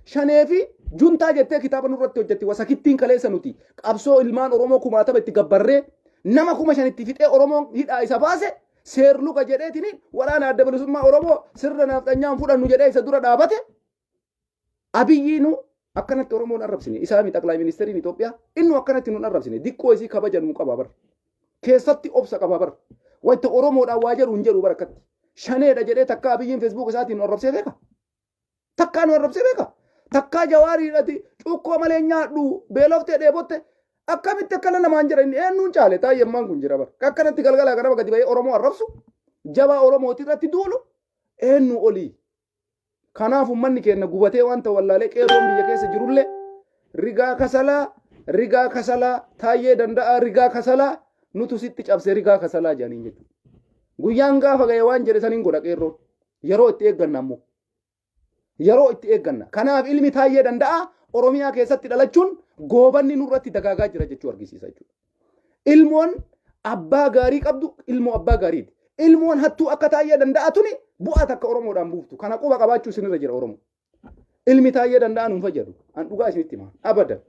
shanee fi juntaa jettee kitaaba nurratti hojjetti. Wasakittiin kaleessa nuti qabsoo ilmaan Oromoo kumaatama itti gabbarree, nama 5,000 itti fixee Oromoon hidhaa isa baase, seerluga jedheetiin Waraana Adda Bilisummaa Oromoo sirna naafxanyaan fudhannu jedhee isa dura dhaabate. Abiyyiinu akkanatti Oromoon arrabsine. Isaami xaqlaay ministeeriin Itoophiyaa innu akkanatti nun arrabsine. Diqqoo isii kabaja nuu qaba bar. Keessatti obsa qaba bar. Wayita Oromoodhaan waa jedhu hin jedhu bar akkatti. Shaneedha jedhee takka Abiyyiin Feesbuuk isaatiin nu arrabsee beeka? Takkaa nu arrabsee beeka? Takkaa Jawaariidhati cuukkoo malee nyaadhu, beeloftee dheebotte akkamitti akkana namaan jedha? Inni eenyuun caale taayyemmaan kun jira bar. Akkanatti galgalaa ganama gadi bahee Oromoo arrabsu, jabaa Oromooti irratti duulu eenyu olii? Kanaaf uummanni keenya gubatee waan ta'u wallaalee, qeerroon biyya keessa jirullee rigaa kasalaa, rigaa kasalaa, Taayyee Danda'aa rigaa kasalaa, nutu sitti cabse rigaa kasalaa jedhaniin jechuudha. Guyyaan gaafa ga'e waan jedhe saniin godha qeerroon. Yeroo itti eegganna ammoo. Yeroo itti eegganna. Kanaaf ilmi Taayyee Danda'aa Oromiyaa keessatti dhalachuun Goobanni nurratti dagaagaa jira jechuu argisiisa jechuudha. Ilmoon Abbaa gaarii qabdu ilmoo abbaa gaariiti. Ilmoon hattuu akka Taayyee Danda'aa tuni bu'aa takka Oromoodhaan buuftu. Kana quba qabaachuu isinirra jira Oromoo. Ilmi Taayyee Danda'aa nuun fayyadu. An dhugaa isinitti hima. Abadan.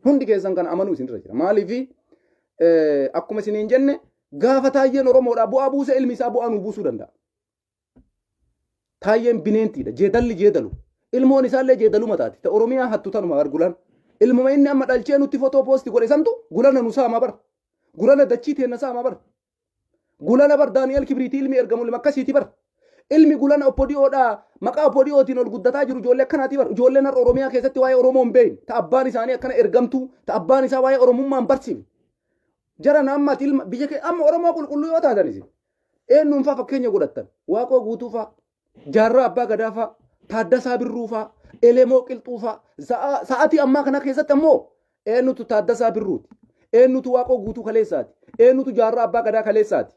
Hundi keessan kana amanuu isinirra jira. Maaliif akkuma isiniin jenne gaafa Taayyeen Oromoodhaa bu'aa buuse ilmi isaa bu'aa nuu buusuu danda'a. Taayyeen bineentiidha. Jeedalli jeedalu. Ilmoon isaallee jeedaluma taati. Ta Oromiyaa hattu tanuma bar gulan. Ilmuma inni amma dhalchee nutti fotoo poosti godhe santu gulana nu saama bar. Gulana dachii teenna saama bar. Gulana bar Daani'el Kibriitii ilmi ergamu ilma akkasiiti bar. Ilmi gulana oppodiyoodhaa maqaa oppodiyootiin ol guddataa jiru ijoollee akkanaati bar. Ijoolleen har'a Oromiyaa keessatti waa'ee Oromoo hin beekne. Ta abbaan isaanii akkana ergamtuu, ta abbaan isaa waa'ee Oromummaa hin barsiifne. Jara na amma ati ilma biyya kee amma Oromoo qulqulluu yoo taatan isin eenyuun faa fakkeenya godhattan Waaqoo Guutuu faa Jaarraa Abbaa Gadaa faa Taaddasaa Birruu faa Elemoo Qilxuu faa sa'aatii ammaa kana keessatti ammoo eenyutu Taaddasaa Birruuti eenyutu Waaqoo Guutuu kaleessaati eenyutu Jaarraa Abbaa Gadaa kaleessaati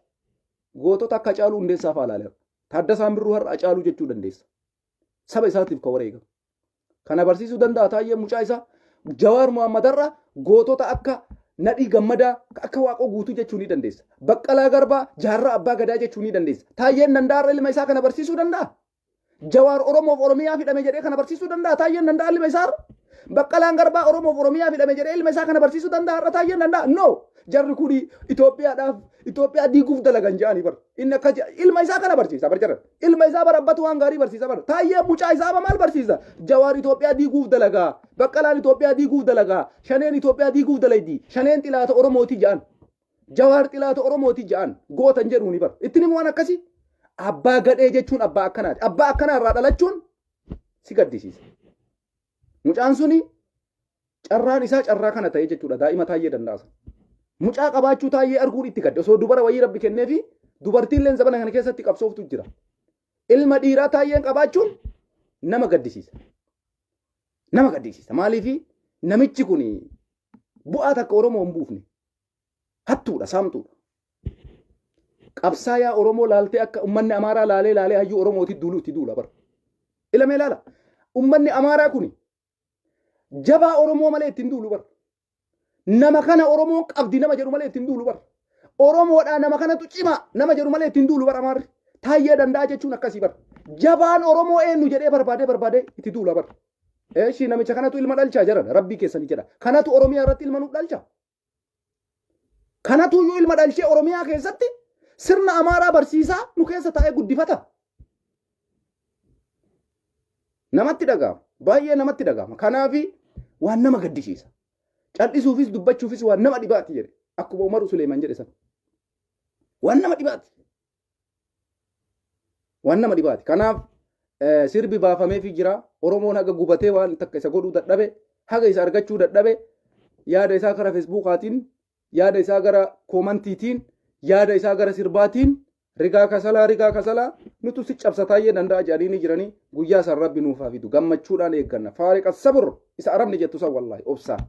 gootota akka Hacaaluu Hundeessaa faa ilaaleera. Taaddasaan Birruu har'a Hacaaluu jechuu dandeessa. Saba isaatiif kan wareegame. Kana barsiisuu danda'a Taayyeen mucaa isaa. Jawaar Mohaammed har'a gootota akka Nadhii Gammadaa akka Waaqoo Guutuu jechuu ni dandeessa. Baqqalaa Garbaa Jaarraa Abbaa Gadaa jechuu ni dandeessa. Taayyeen Danda'a har'a ilma isaa kana barsiisuu danda'a. Jawaar Oromoof Oromiyaa fidhame jedhee kana barsiisuu danda'a. Taayyeen Danda'a ilma isaa har'a. Baqqalaan Garbaa Oromoof Oromiyaa fidhame jedhee ilma isaa kana barsiisuu danda'a har'a Taayyeen Danda'a. No! Jarri kuni Itoophiyaadhaaf Itoophiyaa diiguuf dalagan jedhanii bar. Inni akka ilma isaa kana barsiisa bar jaran. Ilma isaa bar abbatu waan gaarii barsiisa bar. Taayyee mucaa isaa maal barsiisa? Jawaar Itoophiyaa diiguuf dalagaa. Baqqalaan Itoophiyaa diiguuf dalagaa. Shaneen Itoophiyaa diiguuf dalaydi. Shaneen xilaata Oromooti jedhan. Jawaar xilaata Oromooti jedhan. Gootan jedhuuni bar. Ittiin himu waan akkasii. Abbaa gadhee jechuun abbaa akkanaati. Abbaa akkanaa irraa dhalachuun si gaddisiisa. Mucaan suni carraan isaa carraa kana ta'e jechuudha daa'ima Taayyee Danda'aa sana. Mucaa qabaachuu Taayyee arguun itti gadde osoo dubara wayii rabbi kenneefi dubartiilleen zabana kana keessatti qabsooftu jira. Ilma dhiiraa Taayyeen qabaachuun nama gaddisiisa. Nama gaddisiisa. Maaliifi namichi kun bu'aa takka Oromoo hin buufne. Hattuudha, saamtuudha. Qabsaayaa Oromoo laaltee akka ummanni Amaaraa laalee laalee hayyuu Oromootti duulu itti duula bara. Ilamee laala. Ummanni Amaaraa kuni jabaa Oromoo malee ittiin duulu bara. Nama kana Oromoon qabdi nama jedhu malee ittiin duulu bara. Oromoodhaa nama kanatu cimaa nama jedhu malee ittiin duulu bara Amaarri. Taayyee Danda'aa jechuun akkasii bara. Jabaan Oromoo eenyu jedhee barbaadee barbaadee itti duula bara. Eeshii namicha kanatu ilma dhalchaa jedhan rabbii keessanii jedha. Kanatu Oromiyaa irratti ilma nuuf dhalcha. Kanatu iyyuu ilma dhalchee Oromiyaa keessatti sirna Amaaraa barsiisaa nu keessa taa'ee guddifata. Namatti dhaga'ama. Baay'ee namatti dhaga'ama. Kanaafi waan nama gaddisiisa. Cal'isuufis dubbachuufis waan nama dhibaati jedhe. Akkuma Umaru Suleeman jedhe sana. Waan nama dhibaati. Waan nama dhibaati. Kanaaf sirbi baafameefii jira. Oromoon haga gubatee waan takka isa godhuu dadhabe, haga isa argachuu dadhabe, yaada isaa kara Feesbuukaatiin, yaada isaa gara koomantiitiin, yaada isaa gara sirbaatiin rigaa kasalaa rigaa kasalaa nutu si cabsa Taayyee Danda'a jedhanii ni jiranii guyyaa san rabbi nuuf haa fidu gammachuudhaan eegganna faariqa sabr isa arabni jettu san wallaahi obsaan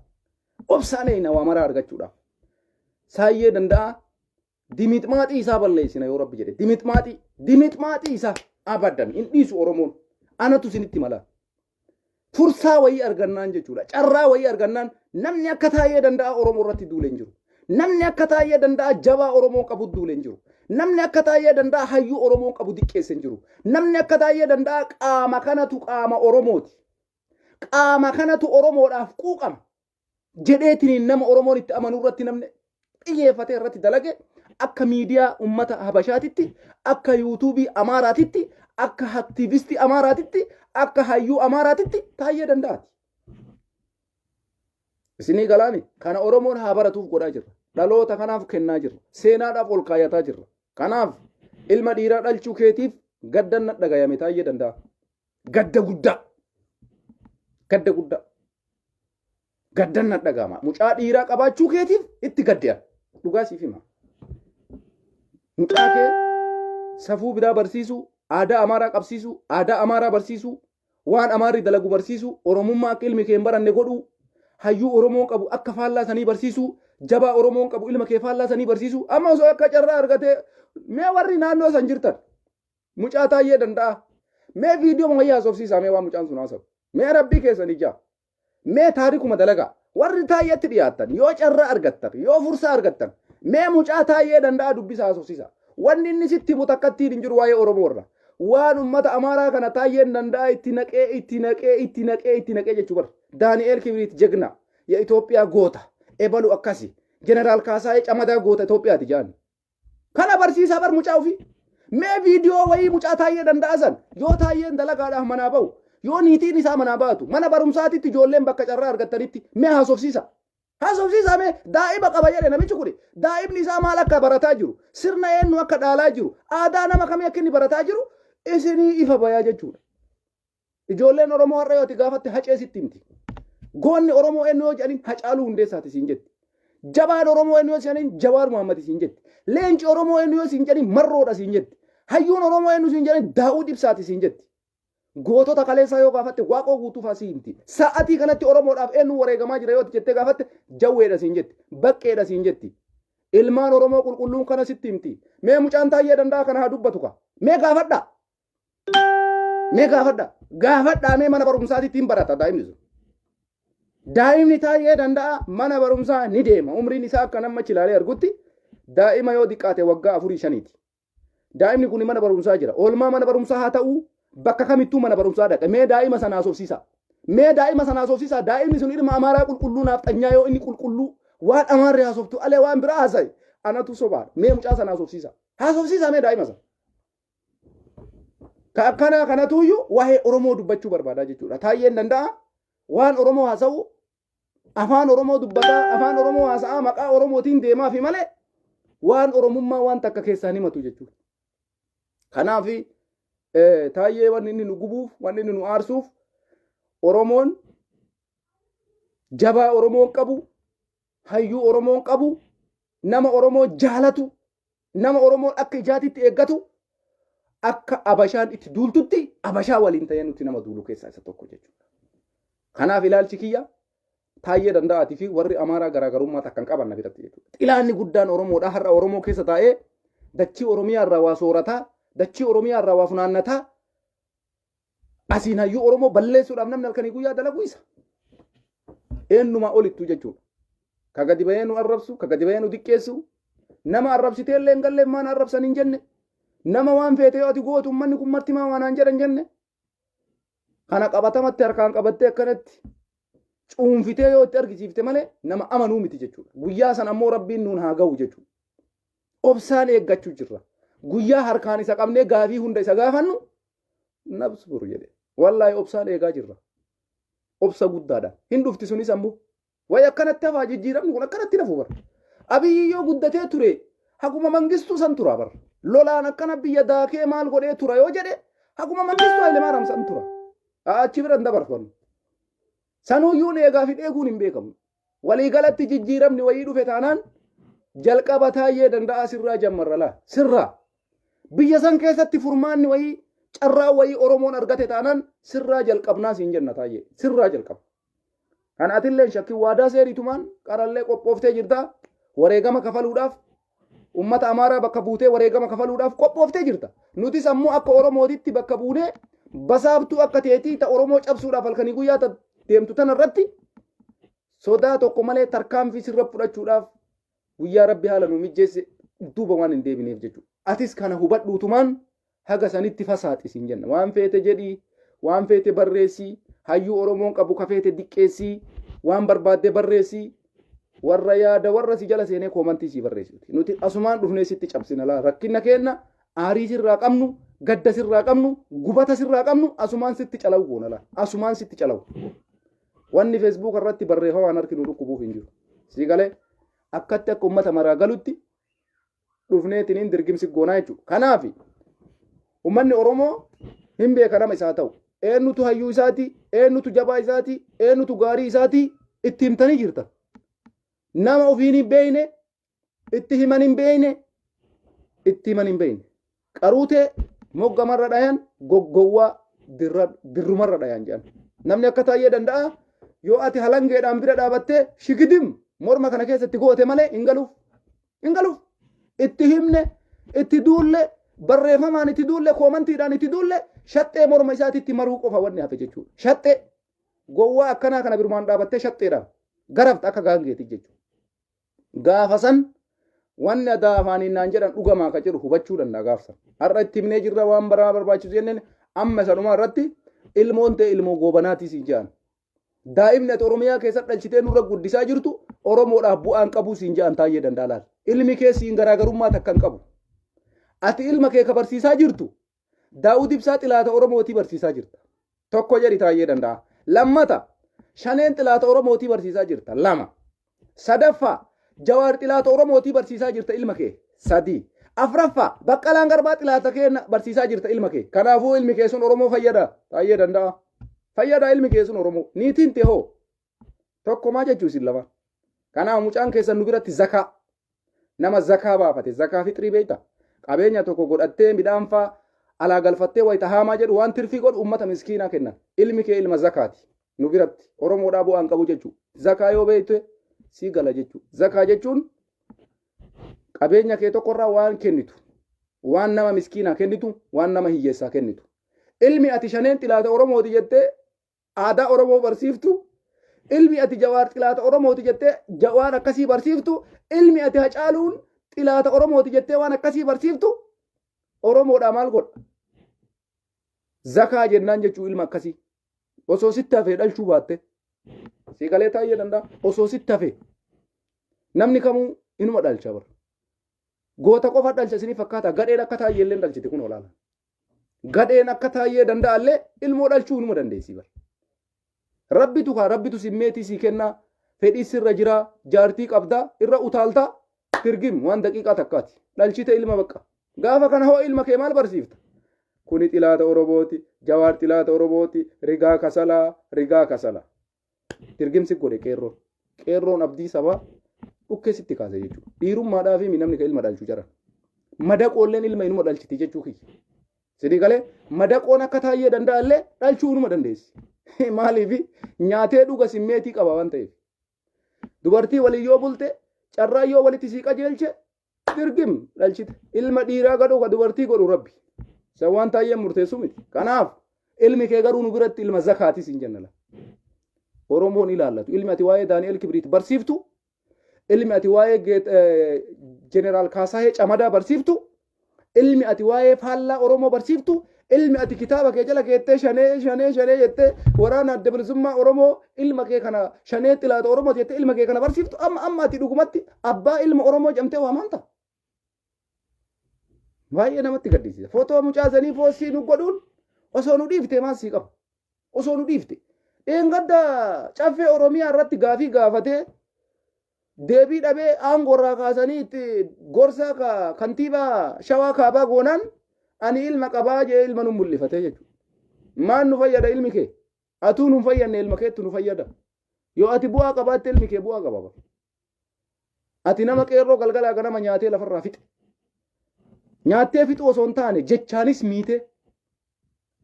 obsaan eeyna waa maraa argachuudhaaf Taayyee Danda'a Dimixmaaxii isaa balleessina yoo rabbi jedhe. Dimixmaaxii. Dimixmaaxii isaa abadan hin dhiisu Oromoon. Anatu isinitti mala. Fursaa wayii argannaan jechuudha. Carraa wayii argannaan namni akka Taayyee Danda'aa Oromoo irratti duule hin jiru. Namni akka Taayyee Danda'aa jabaa Oromoon qabu duule hin jiru. Namni akka Taayyee Danda'aa hayyuu Oromoon qabu diqqeesse hin jiru. Namni akka Taayyee Danda'aa qaama kanatu qaama Oromooti. Qaama kanatu Oromoodhaaf quuqama. Jedheetiniin nama Oromoon itti amanu irratti namni xiyyeeffatee irratti dalage akka miidiyaa ummata Habashaatitti, akka yuutuubii Amaaraatitti, akka aktiivistii Amaaraatitti, akka hayyuu Amaaraatitti Taayyee Danda'aati. Isinii galaani kana Oromoon haa baratuuf godhaa jirra. Dhaloota kanaaf kennaa jirra. Seenaadhaaf ol kaayataa jirra. Kanaaf ilma dhiiraa dhalchuu keetiif gaddan na dhagayame Taayyee Danda'a. Gadda guddaa. Gadda guddaa. Gaddan na dhaga'ama. Mucaa dhiiraa qabaachuu keetiif itti gadde'a. Dhugaa siif hima. Mucaa kee safuu biraa barsiisuu, aadaa Amaaraa qabsiisuu, aadaa Amaaraa barsiisuu, waan Amaarri dalagu barsiisuu, Oromummaa akka ilmi kee hin baranne godhuu, hayyuu Oromoon qabu akka faallaa sanii barsiisuu, jabaa Oromoon qabu ilma kee faallaa sanii barsiisuu, amma osoo akka carraa argatee mee warri naannoo san jirtan Mucaa Taayyee Danda'aa. Mee viidiyoo wayii haasofsiisaa mee waan mucaan sun haasa'u. Mee rabbii keessan ijaa. Mee taarikuma dalagaa. Warri Taayyeetti dhiyaattan yoo carraa argattan yoo fursaa argattan Mee mucaa Taayyee Danda'a dubbisa, haasofsiisa. Wanni inni sitti himu takkattiin hin jiru waa'ee Oromoo irra. Waan uummata Amaaraa kana Taayyeen Danda'a itti naqee, itti naqee, itti naqee, itti naqee jechuu bara. Daani'eel Kibriit jegna ya Itoophiyaa goota. Ebalu akkasi. Jeneraal Kaasaayee Camadaa goota Itoophiyaati jedhan. Kana barsiisaa bar mucaa ofii. Mee viidiyoo wayii mucaa Taayyee Danda'a san, yoo Taayyeen dalagaadhaaf manaa bahu, yoo niitiin isaa manaa baatu, mana barumsaatitti ijoolleen bakka carraa argattanitti mee haasofsiisa. Haasofsiisaa mee. Daa'ima qaba jedhe namichi kuni. Daa'imni isaa maal akka barataa jiru, sirna eenyu akka dhaalaa jiru, aadaa nama kamii akka inni barataa jiru isinii ifa bayaa jechuudha. Ijoolleen Oromoo har'a yoo ati gaafatte Hacee sitti himti. Goonni Oromoo eenyu yoo jedhaniin Hacaaluu Hundeessaati siin jetti. Jabaan Oromoo eenyu yoo jedhaniin Jawaar Muhammad siin jetti. Leenci Oromoo eenyu yoo siin jedhaniin Marroodha siin jetti. Hayyuun Oromoo eenyu siin jedhaniin Daawud Ibsaati siin jetti. Gootota kaleessaa yoo gaafatte Waaqoo Guutuu fa'aa sii himti. Sa'atii kanatti Oromoodhaaf eenyu wareegamaa jira yoo ati jettee gaafatte Jawweedha siin jetti. Baqqeedha siin jetti. Ilmaan Oromoo qulqulluun kana sitti himti. Mee mucaan Taayyee Danda'a kana haa dubbatu ka. Mee gaafadhaa. Mee gaafadhaa. Gaafadhaa mee, mana barumsaatitti hin barata daa'imni sun. Daa'imni Taayyee Danda'a mana barumsaa ni deema. Umriin isaa akka nama ilaalee argutti daa'ima yoo xiqqaate waggaa 4 5ti. Daa'imni kun mana barumsaa jira. Oolmaa mana barumsaa haa ta'uu, bakka kamittuu mana barumsaa dhaqa. Mee daa'ima sana haasofsiisaa. Mee daa'ima sana haasofsiisaa. Daa'imni sun ilma Amaaraa qulqulluu naafxanyaa yoo inni qulqulluu waan Amaarri haasoftu alee waan biraa haasa'e anatu sobaadha. Mee mucaa sana haasofsiisaa. Haasofsiisaa mee daa'ima sana. Ka akkanaa kanatuyyuu waa'ee Oromoo dubbachuu barbaadaa jechuudha. Taayyeen Danda'a waan Oromoo haasa'u, afaan Oromoo dubbataa, afaan Oromoo haasa'aa, maqaa Oromootiin deemaa fi malee waan Oromummaa waan takka keessaa himatu jechuudha. Kanaaf Taayyee wanni inni nu gubuuf, wanni inni nu aarsuuf, Oromoon jabaa Oromoon qabu, hayyuu Oromoon qabu, nama Oromoo jaalatu, nama Oromoon akka ijaatitti eeggatu, akka Abashaan itti duultutti Abashaa waliin ta'ee nuti nama duulu keessaa isa tokko jechuudha. Kanaaf ilaalchi kiyya Taayyee Danda'aatii fi warri Amaaraa garaagarummaa takka hin qaban na biratti jechuudha. Xilaanni guddaan Oromoodha. Har'a Oromoo keessa taa'ee dachii Oromiyaa irraa waa soorataa, dachii Oromiyaa irraa waa funaannataa, asiin hayyuu Oromoo balleessuudhaaf namni halkanii guyyaa dalagu isa. Eenyumaa olittuu jechuudha. Ka gadi bahee nu arrabsu, ka gadi bahee nu diqqeessu, nama arrabsitee illee hin galle maan arrabsan hin jenne, nama waan feete yoo ati gootu uummanni kun marti maa waan jedhan jenne, kana qabatamatti harkaan qabattee akkanatti cuunfitee yoo itti argisiifte malee nama amanuu miti jechuudha. Guyyaa san ammoo Rabbiin nuun haa ga'u jechuudha. Obsaan eeggachuu jirra. Guyyaa harkaan isa qabnee gaafii hunda isa gaafannu nabsbur jedhe. Wallaahi obsaan eegaa jirra. Obsa guddaadha. Hin dhufti sunis ammoo. Wayi akkanatti hafaa, jijjiiramni kun akkanatti hafu bara. Abiyyi yoo guddatee ture haguma Mangistuu san tura bara. Lolaan akkana biyya daakee maal godhee tura yoo jedhe haguma Mangistuu Hayilemaariyaam san tura. Achi bira hin dabarfannu. Sanuyyuun eegaa fi dheeguun hin beekamu. Waliigalatti jijjiiramni wayii dhufe taanaan jalqaba Taayyee Danda'aa sirraa jammarra laa. Sirraa. Biyya san keessatti furmaanni wayii, carraa wayii Oromoon argate taanaan sirraa jalqabnaa siin jenna, Taayyee. Sirraa jalqaba. Kan atillee shakkiin waadaa seeritumaan qarallee qophooftee jirta. Wareegama kafaluudhaaf, ummata Amaaraa bakka buutee wareegama kafaluudhaaf qophooftee jirta. Nutis ammoo akka Oromootitti bakka buunee basaaftuu akka teetii ta Oromoo cabsuudhaaf halkanii guyyaa ta deemtu tana irratti sodaa tokko malee tarkaanfii sirra fudhachuudhaaf guyyaa Rabbi haala nu mijjeesse duuba waan hin deebineef jechuudha. Atis kana hubadhuutumaan haga sanitti fasaaxi siin jenna. Waan feete jedhii, waan feete barreessii, hayyuu Oromoon qabu ka feete diqqeessii, waan barbaadde barreessii, warra yaada warra si jala seenee koomantii sii barreessuti. Nuti asumaan dhufnee sitti cabsina laa. Rakkina keenna, aarii sirraa qabnu, gadda sirraa qabnu, gubata sirraa qabnu asumaan sitti calawu goona laa. Asumaan sitti calawu. Wanni Facebook irratti barreeffamaan harki nu dhukkubuuf hin jiru. Sii galee akkatti akka uummata maraa galutti dhufneetiniin dirgimsi goonaa jechuudha. Kanaaf uummanni Oromoo hin beeka nama isaa ta'u. Eenyutu hayyuu isaati, eenyutu jabaa isaati, eenyutu gaarii isaati itti himtanii jirtan. Nama ofiin hin beekne, itti himan hin beekne, itti himan hin beekne. Qaruutee moggamarra dhayan, goggowwaa dirrumarra dhayan jedhan. Namni akka Taayyee Danda'a yoo ati halangeedhaan bira dhaabattee shigidim morma kana keessatti goote malee hin galuuf. Hin galuuf. Itti himne, itti duulle, barreeffamaan itti duulle, koomantiidhaan itti duulle, shaxxee morma isaatitti maruu qofa wanni hafe jechuudha. Shaxxee gowwaa akkanaa kana birumaan dhaabattee shaxxeedhaan garafta akka gaangeeti jechuudha. Gaafa san Wanni adaa afaaniin naan jedhan dhugamaa ka jedhu hubachuu danda'a gaafsa. Har'a itti himnee jirra waan baraa barbaachisu jenneen amma isa dhumaa irratti ilmoon ta'e ilmoo goobanaatii siin jedhan. Daa'imni ati Oromiyaa keessatti dhalchitee nurra guddisaa jirtu Oromoodhaaf bu'aan qabuu siin jedhan Taayyee Danda'a laal. Ilmi kee siin garaagarummaa takka hin qabu. Ati ilma kee ka barsiisaa jirtu Daawud Ibsaa xilaata Oromootii barsiisaa jirta. Tokko jedhi Taayyee Danda'a. Lammata Shaneen xilaata Oromootii barsiisaa jirta. Lama. Sadaffaa Jawaar xilaata Oromootii barsiisaa jirta ilma kee. Sadii. Afraffaa Baqqalaan Garbaa xilaata kee barsiisaa jirta ilma kee. Kanaafuu ilmi kee sun Oromoo fayyada. Taayyee Danda'a. Fayyada ilmi kee sun Oromoo. Niitiin tee hoo? Tokko maa jechuu isin lama. Kanaaf mucaan keessan nu biratti zakaa. Nama zakaa baafate zakaa fixrii beekta. Qabeenya tokko godhattee midhaan faa alaa galfattee wayita haamaa jedhu waan tirfii godhu ummata miskiinaa kennan. Ilmi kee ilma zakaati. Nu biratti Oromoodhaa bu'aan qabu jechuu. Zakaa yoo beekte sii gala jechuu. Zakaa jechuun qabeenya kee tokkorraa waan kennitu. Waan nama miskiinaa kennitu, waan nama hiyyeessaa kennitu. Ilmi ati shaneen xilaata Oromooti jettee aadaa Oromoo barsiiftu, ilmi ati Jawaar xilaata Oromooti jettee waan akkasii barsiiftu, ilmi ati Hacaaluun xilaata Oromooti jettee waan akkasii barsiiftu, Oromoodhaa maal godha? Zakaa jennaan jechuu ilma akkasii. Osoo sitti hafee dhalchuu baatte. Sii galee taa'ee danda'a. Osoo sitti hafee. Namni kamuu inuma dhalcha bara. Goota qofa dhalcha isinii fakkaata. Gadheen akka taa'ee illee dhalchiti kun olaana. Gadheen akka taayyee danda'allee ilmoo dhalchuu inuma dandeessi bar. Rabbitu kaa rabbitu simmeetii sii kennaa fedhii sirra jiraa jaartii qabdaa irra utaaltaa tirgim waan daqiiqaa takkaati. Dhalchite ilma bakka. Gaafa kana hoo ilma kee maal barsiifta? Kuni xilaata Oromooti, Jawaar xilaata Oromooti, rigaa kasalaa, rigaa kasalaa. Tirgim si godhe qeerroon. Qeerroon abdii sabaa dhukkee sitti kaase jechuudha. Dhiirummaadhaa fi namni ka ilma dhalchu jara. Madaqoolleen ilma inuma dhalchiti jechuu kiyya. Sidii galee madaqoon akka taayyee danda'allee dhalchuu inuma dandeessi. Maaliif nyaatee dhuga simmeetii qaba waan ta'eef. Dubartii waliin yoo bulte carraa yoo walitti sii qajeelche dirgim dhalchite. Ilma dhiiraa gadhoo ka dubartii godhu rabbi. Isa waan taayyeen murteessu miti. Kanaaf ilmi kee garuu nu biratti ilma zakaatis hin jennala. Oromoon ilaallatu. Ilmi ati waa'ee Daani'el Kibriit barsiiftu, ilmi ati waa'ee Jeneraal Kaasaahee Camadaa barsiiftu, ilmi ati waa'ee faallaa Oromoo barsiiftu, ilmi ati kitaaba kee jala keettee shanee shanee shanee jettee waraana adda bilisummaa Oromoo ilma kee kana shanee xilaata Oromoo jettee ilma kee kana barsiiftu amma amma ati dhugumatti abbaa ilma Oromoo jedhamtee waamamta. Baay'ee namatti gaddisiisa. Footoo mucaa sanii poostii nu godhuun osoo nu dhiiftee maal sii qaba? Osoo nu dhiifte. Dheengadda caffee Oromiyaa irratti gaafii gaafatee deebii dhabee aangoo irraa kaasanii itti gorsaa kantiibaa Shawaa Kaabaa goonaan ani ilma qabaa jee ilma nu mul'ifatee jechuudha. Maal nu fayyada ilmi kee? Atuu nu hin fayyadne ilma keettu nu fayyada. Yoo ati bu'aa qabaatte ilmi kee bu'aa qaba. Ati nama qeerroo galgalaa ganama nyaatee lafarraa fixe. Nyaattee fixuu osoo hin taane jechaanis miite,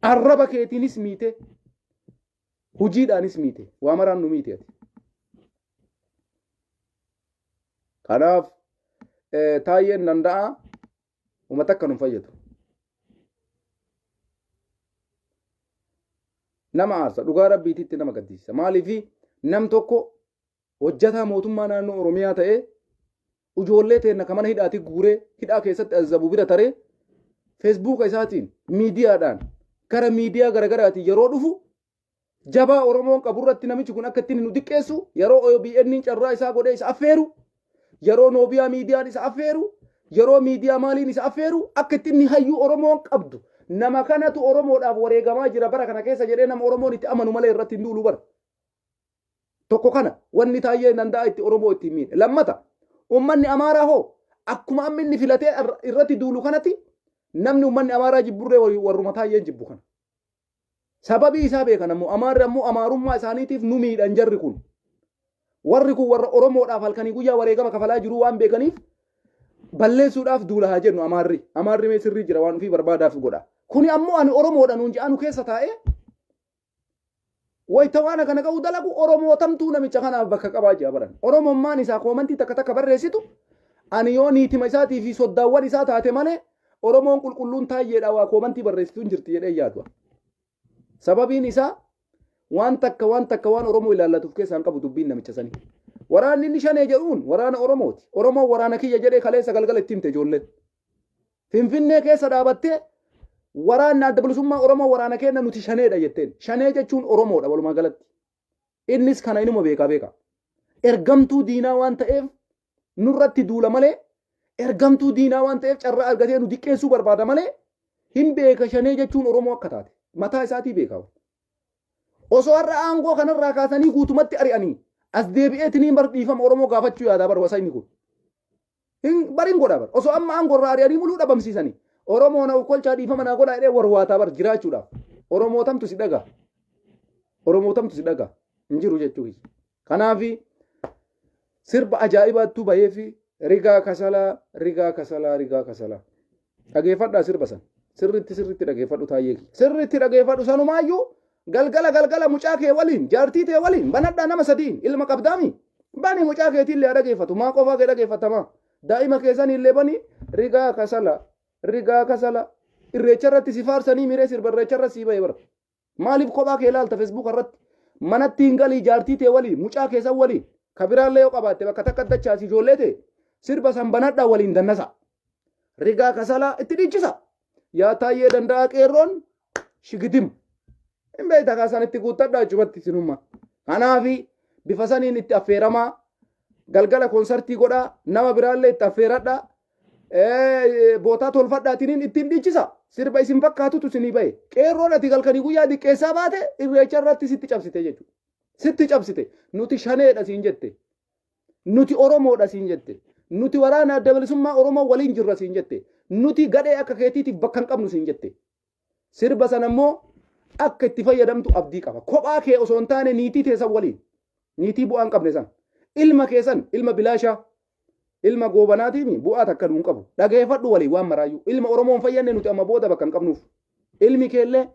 arraba keetiinis miite, hojiidhaanis miite. Waa maraan nu miite ati. Kanaaf taayyeen danda'a uummata akka nu fayyadu. Nama aarsa dhugaa rabbiititti nama gaddisiisa. Maaliif nam tokko hojjataa mootummaa naannoo Oromiyaa ta'ee ijoollee teenna ka mana hidhaati guuree hidhaa keessatti azzabu bira taree feesbuuka isaatiin miidiyaadhaan gara miidiyaa garagaraatiin yeroo dhufu jabaa Oromoon qabu irratti namichi kun akka ittiin nu diqqeessu yeroo OBN carraa isaa godhee isa affeeru yeroo Noobiyaa miidiyaan isa affeeru yeroo miidiyaa maaliin isa affeeru akka ittiin hayyuu Oromoon qabdu nama kanatu Oromoodhaaf wareegamaa jira bara kana keessa jedhee nama Oromoon itti amanu malee irratti hin duulu bara. Tokko kana wanni taayyee danda'a itti Oromoo ittiin miidhe. Lammata uummanni Amaaraa hoo akkuma amma inni filatee irratti duulu kanatti namni uummanni Amaaraa jibburree warruma taayyeen jibbu kana. Sababii isaa beekan ammoo Amaarri ammoo Amaarummaa isaaniitiif nu miidhan jarri kun. Warri kun warra Oromoodhaaf halkanii guyyaa wareegama kafalaa jiru waan beekaniif balleessuudhaaf duula haa jennu Amaarri. Amaarri mee sirrii jira waan ofii barbaadaaf godha. Kuni ammoo ani Oromoodha nuun je'anu keessa taa'ee Wayta waan akkana qabu dalagu Oromootamtuu namicha kanaaf bakka qabaa jira baran. Oromummaan isaa koomantii takka takka barreessitu ani yoo niitima isaatii fi soddaawwan isaa taate malee Oromoon qulqulluun taayyeedha waa koomantii barreessitu hin jirti jedhee yaadu. Sababiin isaa waan takka waan takka waan Oromoo ilaallatuuf keessaa hin qabu dubbiin namicha sanii. Waraanni inni shanee jedhuun waraana Oromooti. Oromoon waraana kiyya jedhee kaleessa galgala itti himte ijoolleen. Finfinnee keessa dhaabattee waraanni adda bilisummaa Oromoo waraana keenya nuti shaneedha jetteen. Shanee jechuun Oromoodha walumaa galatti. Innis kana inuma beekaa beeka. Ergamtuu diinaa waan ta'eef nurratti duula malee, ergamtuu diinaa waan ta'eef carraa argatee nu diqqeessuu barbaada malee, hin beeka shanee jechuun Oromoo akka taate. Mataa isaatii beeka. Osoo har'a aangoo kanarraa kaasanii guutumatti ari'anii as deebi'eetiniin bar dhiifama Oromoo gaafachuu yaadaa bar wasayni kun. Hin barin godha bar. Osoo amma aangoo irraa ari'anii muluu dhabamsiisanii. Oromoo na ukkolchaa dhiifama naa godhaa jedhee warwaataa bar jiraachuudhaaf. Oromoo tamtu si dhagaa. Oromoo tamtu si dhagaa. Hin jiru jechuu kiyya. Kanaafi sirba ajaa'ibaattuu baheefi rigaa kasalaa rigaa kasalaa rigaa kasalaa. Dhageeffadhaa sirba san. Sirriitti sirriitti dhageeffadhu taayyee kiyya. Sirriitti dhageeffadhu sanumaayyuu galgala galgala mucaa kee waliin jaartii tee waliin banadhaa nama sadiin ilma qabdaami. Bani mucaa keetiin illee dhageeffatu maa qofaa kee dhageeffatamaa. Daa'ima keessanii illee bani rigaa kasala rigaa kasala irreecha irratti si faarsanii miree sirba irreecha irra sii bahe bara. Maaliif kophaa kee ilaalta Facebook irratti? Manatti hin galii jaartii tee waliin mucaa keessan waliin ka biraallee yoo qabaatte bakka takka dachaasi ijoollee tee sirba san banadhaa waliin dannasa. Rigaa kasalaa itti dhiichisa. Yaa taayyee danda'aa qeerroon shigidim. Hin beekta kaasaan itti guuttadhaa achumatti sinummaa. Kanaafi bifa saniin itti affeeramaa galgala konsartii godhaa nama biraallee itti affeeradhaa bootaa tolfadhaatiniin ittiin dhiichisa. Sirba isin fakkaatutu isinii bahe. Qeerroon ati galkanii guyyaa diqqeessaa baate irreecha irratti sitti cabsite jechuudha. Sitti cabsite. Nuti shaneedha siin jette. Nuti Oromoodha siin jette. Nuti waraana adda bilisummaa Oromoo waliin jirra siin jette. Nuti gadhee akka keetiitiif bakka hin qabnu siin jette. Sirba sana immoo akka itti fayyadamtu abdii qaba. Kophaa kee osoo hin taane niitii teessan waliin. Niitii bu'aa hin qabne san. Ilma keessan ilma bilaashaa. Ilma goobanaatiin bu'aa takka nuun qabu. Dhageeffadhu waliin waan maraayyuu. Ilma Oromoo hin fayyadne nuti amma booda bakka hin qabnuuf. Ilmi keellee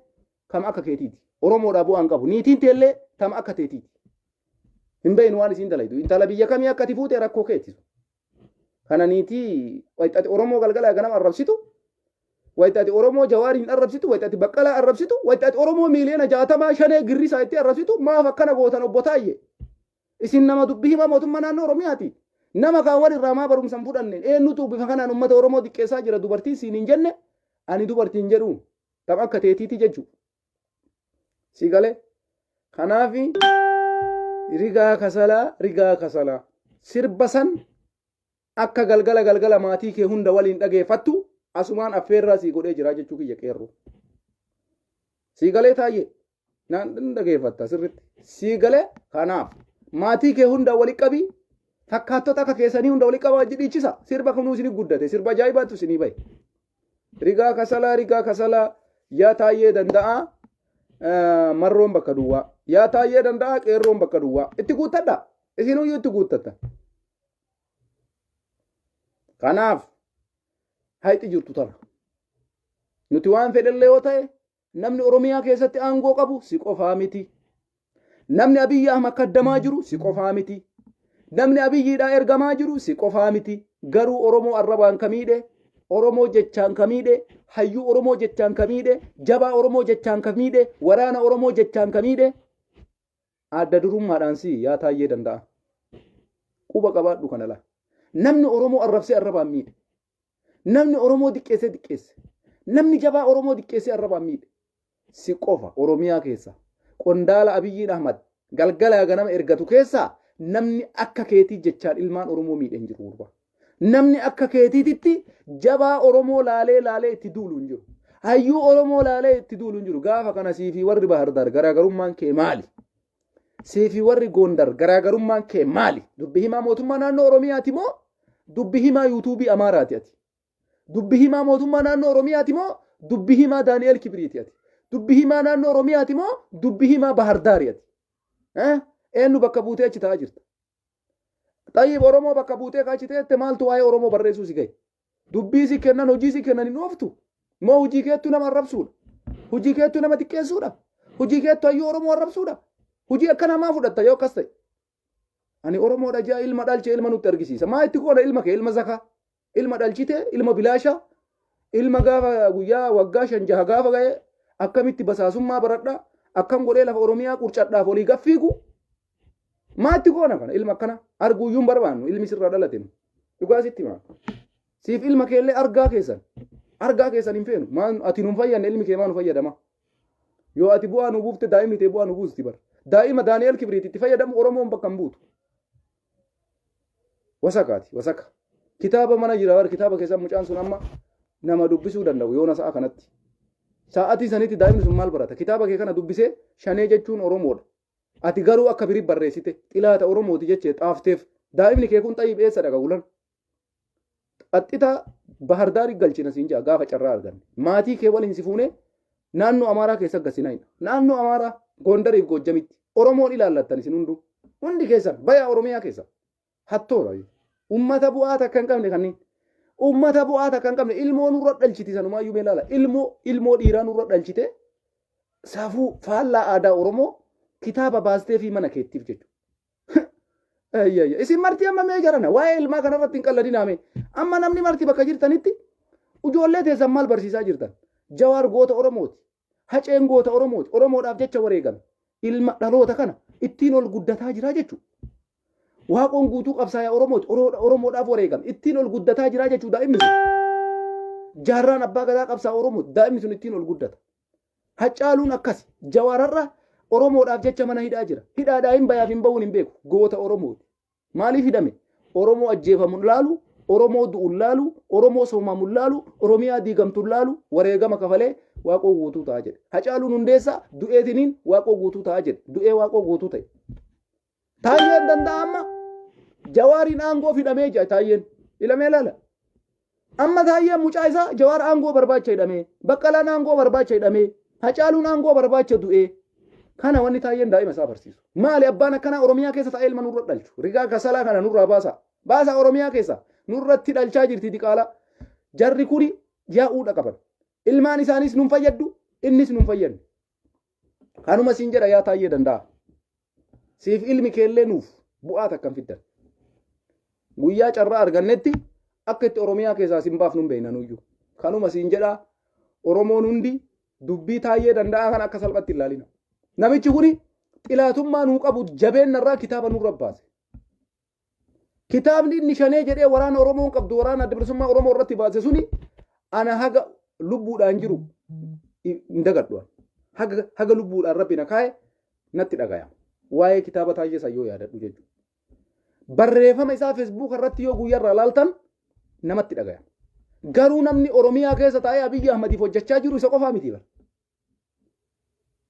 kam akka keetiiti. Oromoodhaa bu'aa hin qabu. Niitiin teellee tam akka teetiiti. Hin beeknu waan isiin dalaydu. Intala biyya kamii akka ati fuute rakkoo keeti. Kana niitii wayita ati Oromoo galgala ganama arrabsitu, wayita ati Oromoo Jawaariin arrabsitu, wayita ati Baqqalaa arrabsitu, wayita ati Oromoo miiliyoona 60 shanee girrisaa itti arrabsitu maaf akkana gootan obbo Taayye? Isin nama dubbii himaa mootummaa naannoo Oromiyaati. Nama kaawwan irraa maa barumsa hin fudhanne? Eenyutu bifa kanaan uummata Oromoo xiqqeessaa jira dubartiin siin hin jenne ani dubartiin jedhuun tam akka teetiiti jechuudha. Si galee? Kanaafi rigaa kasalaa rigaa kasalaa sirba san akka galgala galgala maatii kee hunda waliin dhageeffattu asumaan affeerraa sii godhee jira jechuu kiyya qeerroo. Sii galee taayyee naan dhageeffatta sirritti. Sii galee kanaaf maatii kee hunda wali qabii fakkaattota akka keessanii hunda wali qabaa dhiichisa sirba kunuu isinii guddate sirba ajaa'ibaatu isinii bahe. Rigaa kasalaa rigaa kasalaa yaa taayyee danda'aa marroon bakka duwwaa yaa taayyee danda'aa qeerroon bakka duwwaa itti guuttadha isinuyyuu itti guuttatta. Kanaaf hayxi jirtu tana. Nuti waan fedhellee yoo ta'e namni Oromiyaa keessatti aangoo qabu si qofaa miti. Namni Abiyyi Ahmad kaddamaa jiru si qofaa miti. Namni Abiyyiidhaa ergamaa jiru si qofaa miti. Garuu Oromoo arrabaan ka miidhe, Oromoo jechaan ka miidhe, hayyuu Oromoo jechaan ka miidhe, jabaa Oromoo jechaan ka miidhe, waraana Oromoo jechaan ka miidhe adda durummaadhaan si yaa taayyee danda'a. Quba qabaadhu kana laa. Namni Oromoo arrabsee arrabaan miidhe. Namni Oromoo diqqeessee diqqeesse. Namni jabaa Oromoo diqqeessee arrabaan miidhe. Si qofa Oromiyaa keessa. Qondaala Abiyyiin Ahmad galgalaa ganama ergatu keessaa namni akka keetii jechaan ilmaan Oromoo miidhe hin jiru gurbaa. Namni akka keetiititti jabaa Oromoo laalee laalee itti duulu hin jiru. Hayyuu Oromoo laalee itti duulu hin jiru. Gaafa kana siifi warri Bahar Daar garaagarummaan kee maali? Siifi warri Gondar garaagarummaan kee maali? Dubbi himaa mootummaa naannoo Oromiyaati moo dubbi himaa yuutuubii Amaaraati ati? Dubbi himaa mootummaa naannoo Oromiyaati moo dubbi himaa Daani'eel Kibriiti ati? Dubbi himaa naannoo Oromiyaati moo dubbi himaa Bahar Daari ati? Eenyu bakka buutee achi taa'aa jirta? Xayyib Oromoo bakka buutee achi teette maaltu waa'ee Oromoo barreessuu si gahe? Dubbii si kennan hojii si kennan hin ooftu? Moo hojii keettu nama arrabsuudha? Hojii keettu nama xiqqeessuudha? Hojii keettu hayyuu Oromoo arrabsuudha? Hojii akkana maa fudhatta yoo akkas ta'e? Ani Oromoodha jaa ilma dhalche ilma nutti argisiisa. Maa itti goona ilma kee ilma zakaa? Ilma dhalchite ilma bilaashaa? Ilma gaafa guyyaa waggaa 5 6 gaafa ga'e akkamitti basaasummaa baradha? Akkam godhee lafa Oromiyaa qurcadhaaf olii gaffiigu? Maatti goona kana ilma akkana arguuyyuu hin barbaannu ilmi sirraa dhalate nu. Dhugaa sitti himaa. Siif ilma keellee argaa keessan. Argaa keessan hin feenu. Maan ati nu hin fayyadne ilmi kee maa nu fayyadama. Yoo ati bu'aa nu buufte daa'imni tee bu'aa nu buusti bar. Daa'ima Daani'el Kibriit itti fayyadamu Oromoon bakka hin buutu. Wasakaati wasaka. Kitaaba mana jira bar kitaaba keessan mucaan sun amma nama dubbisuu danda'u yoona sa'a kanatti. Sa'atii sanitti daa'imni sun maal barata? Kitaaba kee kana dubbisee shanee jechuun Oromoodha. Ati garuu akka birii barreessite xilaata Oromooti jechee xaafteef daa'imni kee kun xayyib eessa dhaqa gulan? Qaxxita Bahardaarii galchina siin jaa gaafa carraa arganne. Maatii kee waliin si fuunee naannoo Amaaraa keessa gasina hidha. Naannoo Amaaraa Gondariif Goojjamitti. Oromoon ilaallattan isin hunduu. Hundi keessan bayaa Oromiyaa keessa. Hattoota. Ummata bu'aa takka hin qabne kanneen. Ummata bu'aa takka hin qabne ilmoo nurra dhalchiti sanumaayyuu mee ilaala. Ilmoo ilmoo dhiiraa nurra dhalchite safuu faallaa aadaa Oromoo kitaaba baastee fi mana keettiif jechuudha. Ayyayya. Isin marti amma mee jarana waa'ee ilmaa kanarratti hin qalladinaa mee. Amma namni marti bakka jirtanitti ijoollee teessan maal barsiisaa jirtan? Jawaar goota Oromooti. Haceen goota Oromooti. Oromoodhaaf jecha wareegame. Ilma dhaloota kana ittiin ol guddataa jira jechuudha. Waaqoon guutuu qabsaayaa Oromooti. Oromoodhaaf wareegame. Ittiin ol guddataa jira jechuudha daa'imni sun. Jaarraan abbaa gadaa qabsaa Oromooti. Daa'imni sun ittiin ol guddata. Haccaaluun akkasi. Jawaararra Oromoodhaaf jecha mana hidhaa jira. Hidhaadhaa hin bayaaf hin bahuun hin beeku. Goota Oromooti. Maaliif hidhame? Oromoo ajjeefamu hin laalu, Oromoo du'u hin laalu, Oromoo soomamu hin laalu, Oromiyaa diigamtu hin laalu, wareegama kafalee Waaqoo guutuu ta'a jedhe. Hacaaluun Hundeessaa du'eetiniin Waaqoo guutuu ta'a jedhe. Du'ee Waaqoo guutuu ta'e. Taayyeen danda'a amma Jawaariin aangoo hidhamee jira Taayyeen. Ilamee laala. Amma Taayyeen mucaa isaa Jawaar aangoo barbaacha hidhamee, Baqqalaan aangoo barbaacha hidhamee, Hacaaluun aangoo barbaacha du'ee. Kana wanni Taayyeen daa'ima isaa barsiisu. Maali abbaan akkanaa Oromiyaa keessa taa'ee ilma nurra dhalchu? Rigaa kasalaa kana nurraa baasaa. Baasaa Oromiyaa keessa. Nurratti dhalchaa jirti diqaalaa. Jarri kuni yaa'uudha qaban. Ilmaan isaaniis nun fayyaddu, innis nun fayyadnu. Kanuma siin jedha yaa Taayyee danda'a. Siif ilmi keellee nuuf bu'aa takka hin fiddan. Guyyaa carraa argannetti akka itti Oromiyaa keessaa sin baafnu hin beekna nuyyuu. Kanuma siin jedha Oromoon hundi dubbii Taayyee Danda'aa kana akka salphatti hin ilaalina. Namichi kuni xilaatummaa nuu qabu jabeenna irraa kitaaba nurra baase. Kitaabni inni shanee jedhee waraana Oromoon qabdu waraana adda bilisummaa Oromoo irratti baase suni ana haga lubbuudhaan jiru hin dagadhu. Haga haga lubbuudhaan rabbi na kaa'e natti dhagayama. Waa'ee kitaaba Taayyee san yoo yaadadhu jechuudha. Barreeffama isaa Facebook irratti yoo guyyaa irraa laaltan namatti dhagayama. Garuu namni Oromiyaa keessa taa'ee Abiyyi Ahmadiif hojjechaa jiru isa qofaa miti bara.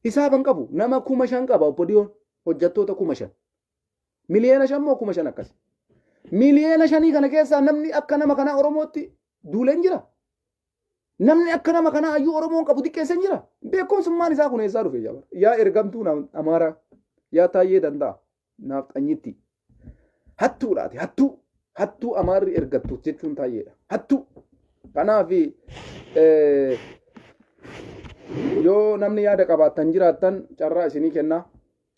Hisaaba hin qabu. Nama 5,000 qaba obbo Diyoon. Hojjettoota 5,000. Miliyoona 5 moo 5,000 akkas. Miliyoona shanii kana keessaa namni akka nama kanaa Oromootti duulee hin jira. Namni akka nama kanaa hayyuu Oromoon qabu xiqqeessa hin jira. Beekumsummaan isaa kun eessaa dhufe jabara. Yaa ergamtuu Amaaraa. Yaa Taayyee Danda'a. Naaf xanyitti. Hattuudhaati hattuu. Hattuu Amaarri ergattu jechuun Taayyeedha. Hattuu. Kanaaf yoo namni yaada qabaattan jiraattan carraa isinii kennaa.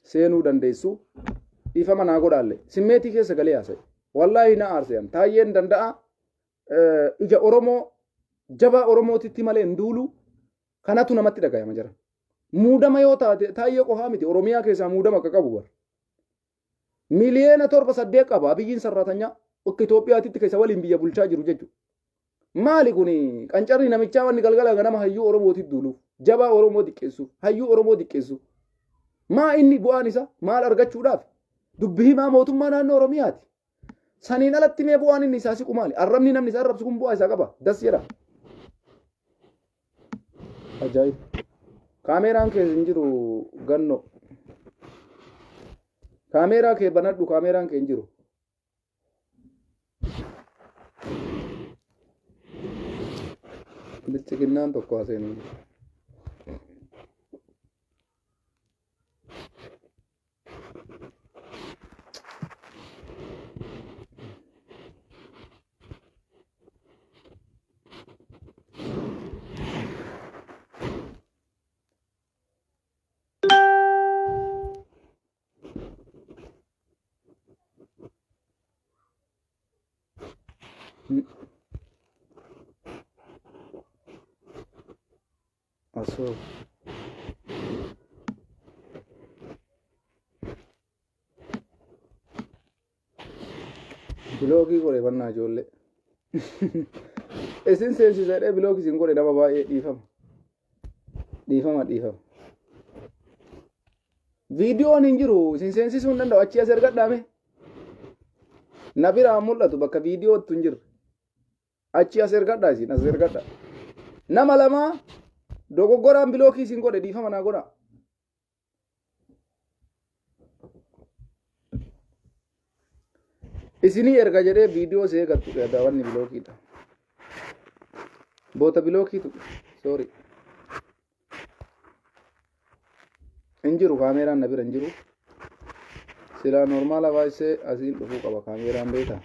Seenuu dandeessu. Dhiifama naa godhaalle. Simmeetii keessa galee haasa'e. Wallaahi na aarse. Taayyeen Danda'a ija Oromoo jabaa Oromootitti malee hin duulu. Kanatu namatti dhagayama jira. Muudama yoo taate Taayyee qofaa miti Oromiyaa keessaa muudama akka qabu bara. Miliyoona 7 8 qaba Abiyyiin sarraatanyaa akka Itoophiyaatitti keessa waliin biyya bulchaa jiru jechuudha. Maali kuni qancarri namichaa wanni galgala ganama hayyuu Oromootitti duuluuf jabaa Oromoo xiqqeessuuf hayyuu Oromoo xiqqeessuuf. Maa inni bu'aan isaa maal argachuudhaaf dubbi himaa mootummaa naannoo Oromiyaati. Saniin alatti mee bu'aan inni isaa siqu maali? Arrabni namni isa arrabsu kun bu'aa isaa qaba. Das jedha. Ajaa'ib. Kaameeraan kee hin jiru ganno. Kaameeraa kee banadhu kaameeraan kee hin jiru. Bilxiginnaan tokko haaseenuu. Asoo. Block godhe bannaa ijoollee. Isin seensisa jedhee block isin godhe nama baay'ee dhiifama. Dhiifama dhiifama. Viidiyoon hin jiru isin seensisuu hin danda'u achii as ergadhaame. Na biraa mul'atu bakka viidiyootti hin jirre. Achii as ergadhaa isin as ergadha. Nama lama dogoggoraan block isin godhe dhiifama naa godha. Isinii erga jedhee viidiyoo see gattu daawwanni blockiidha. Boota block tuqe. Sorry. Hin jiru kaameeraan na bira hin jiru. Silaa normal baay'isee asiin dhufuu qaba kaameeraan beektaa.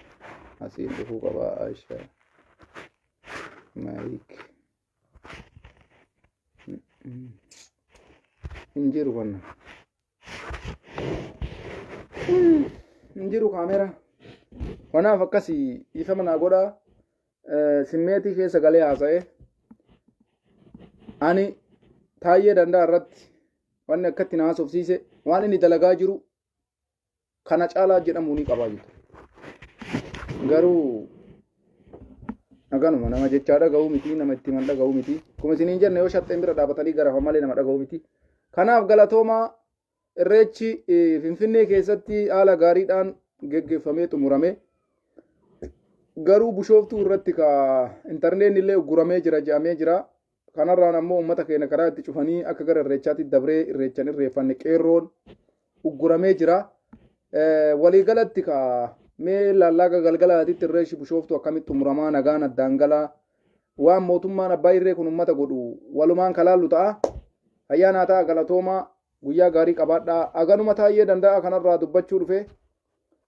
Asiin dhufuu qaba Aisha. Mic. Hin jiru kanna. Hin jiru kaameeraa. Kanaaf akkasii dhiifama naa godhaa. Simmeetii keessa galee haasa'e. Ani Taayyee Danda'a irratti wanni akkatti na haasofsiise waan inni dalagaa jiru kana caalaa jedhamuu ni qabaa jiru. Garuu haganuma nama jechaa dhaga'uu miti nama itti himan dhaga'uu miti. Akkuma isiniin jenne yoo shaxxeen bira dhaabatanii garafa malee nama dhaga'uu miti. Kanaaf galatoomaa Irreechi Finfinnee keessatti haala gaariidhaan geggeeffamee xumurame. Garuu Bushooftuu irratti ka intarneetni illee ugguramee jira jedhamee jira. Kanarraan ammoo uummata keenya karaa itti cufanii akka gara irreechaatti dabree irreechan irreeffanne qeerroon ugguramee jira. Waliigalatti ka mee lallaaga galgalaatitti irreechi Bushooftuu akkamitti xumuramaa nagaan addaan galaa waan mootummaan abbaa irree kun uummata godhu walumaan kalaallu ta'a. Ayyaanaa ta'a galatoomaa guyyaa gaarii qabaadhaa. Aganuma Taayyee Danda'a kanarraa dubbachuu dhufe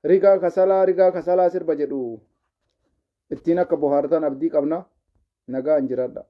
rigaa kasalaa rigaa kasalaa sirba jedhu ittiin akka bohaartan abdii qabna. Nagaan jiraadha.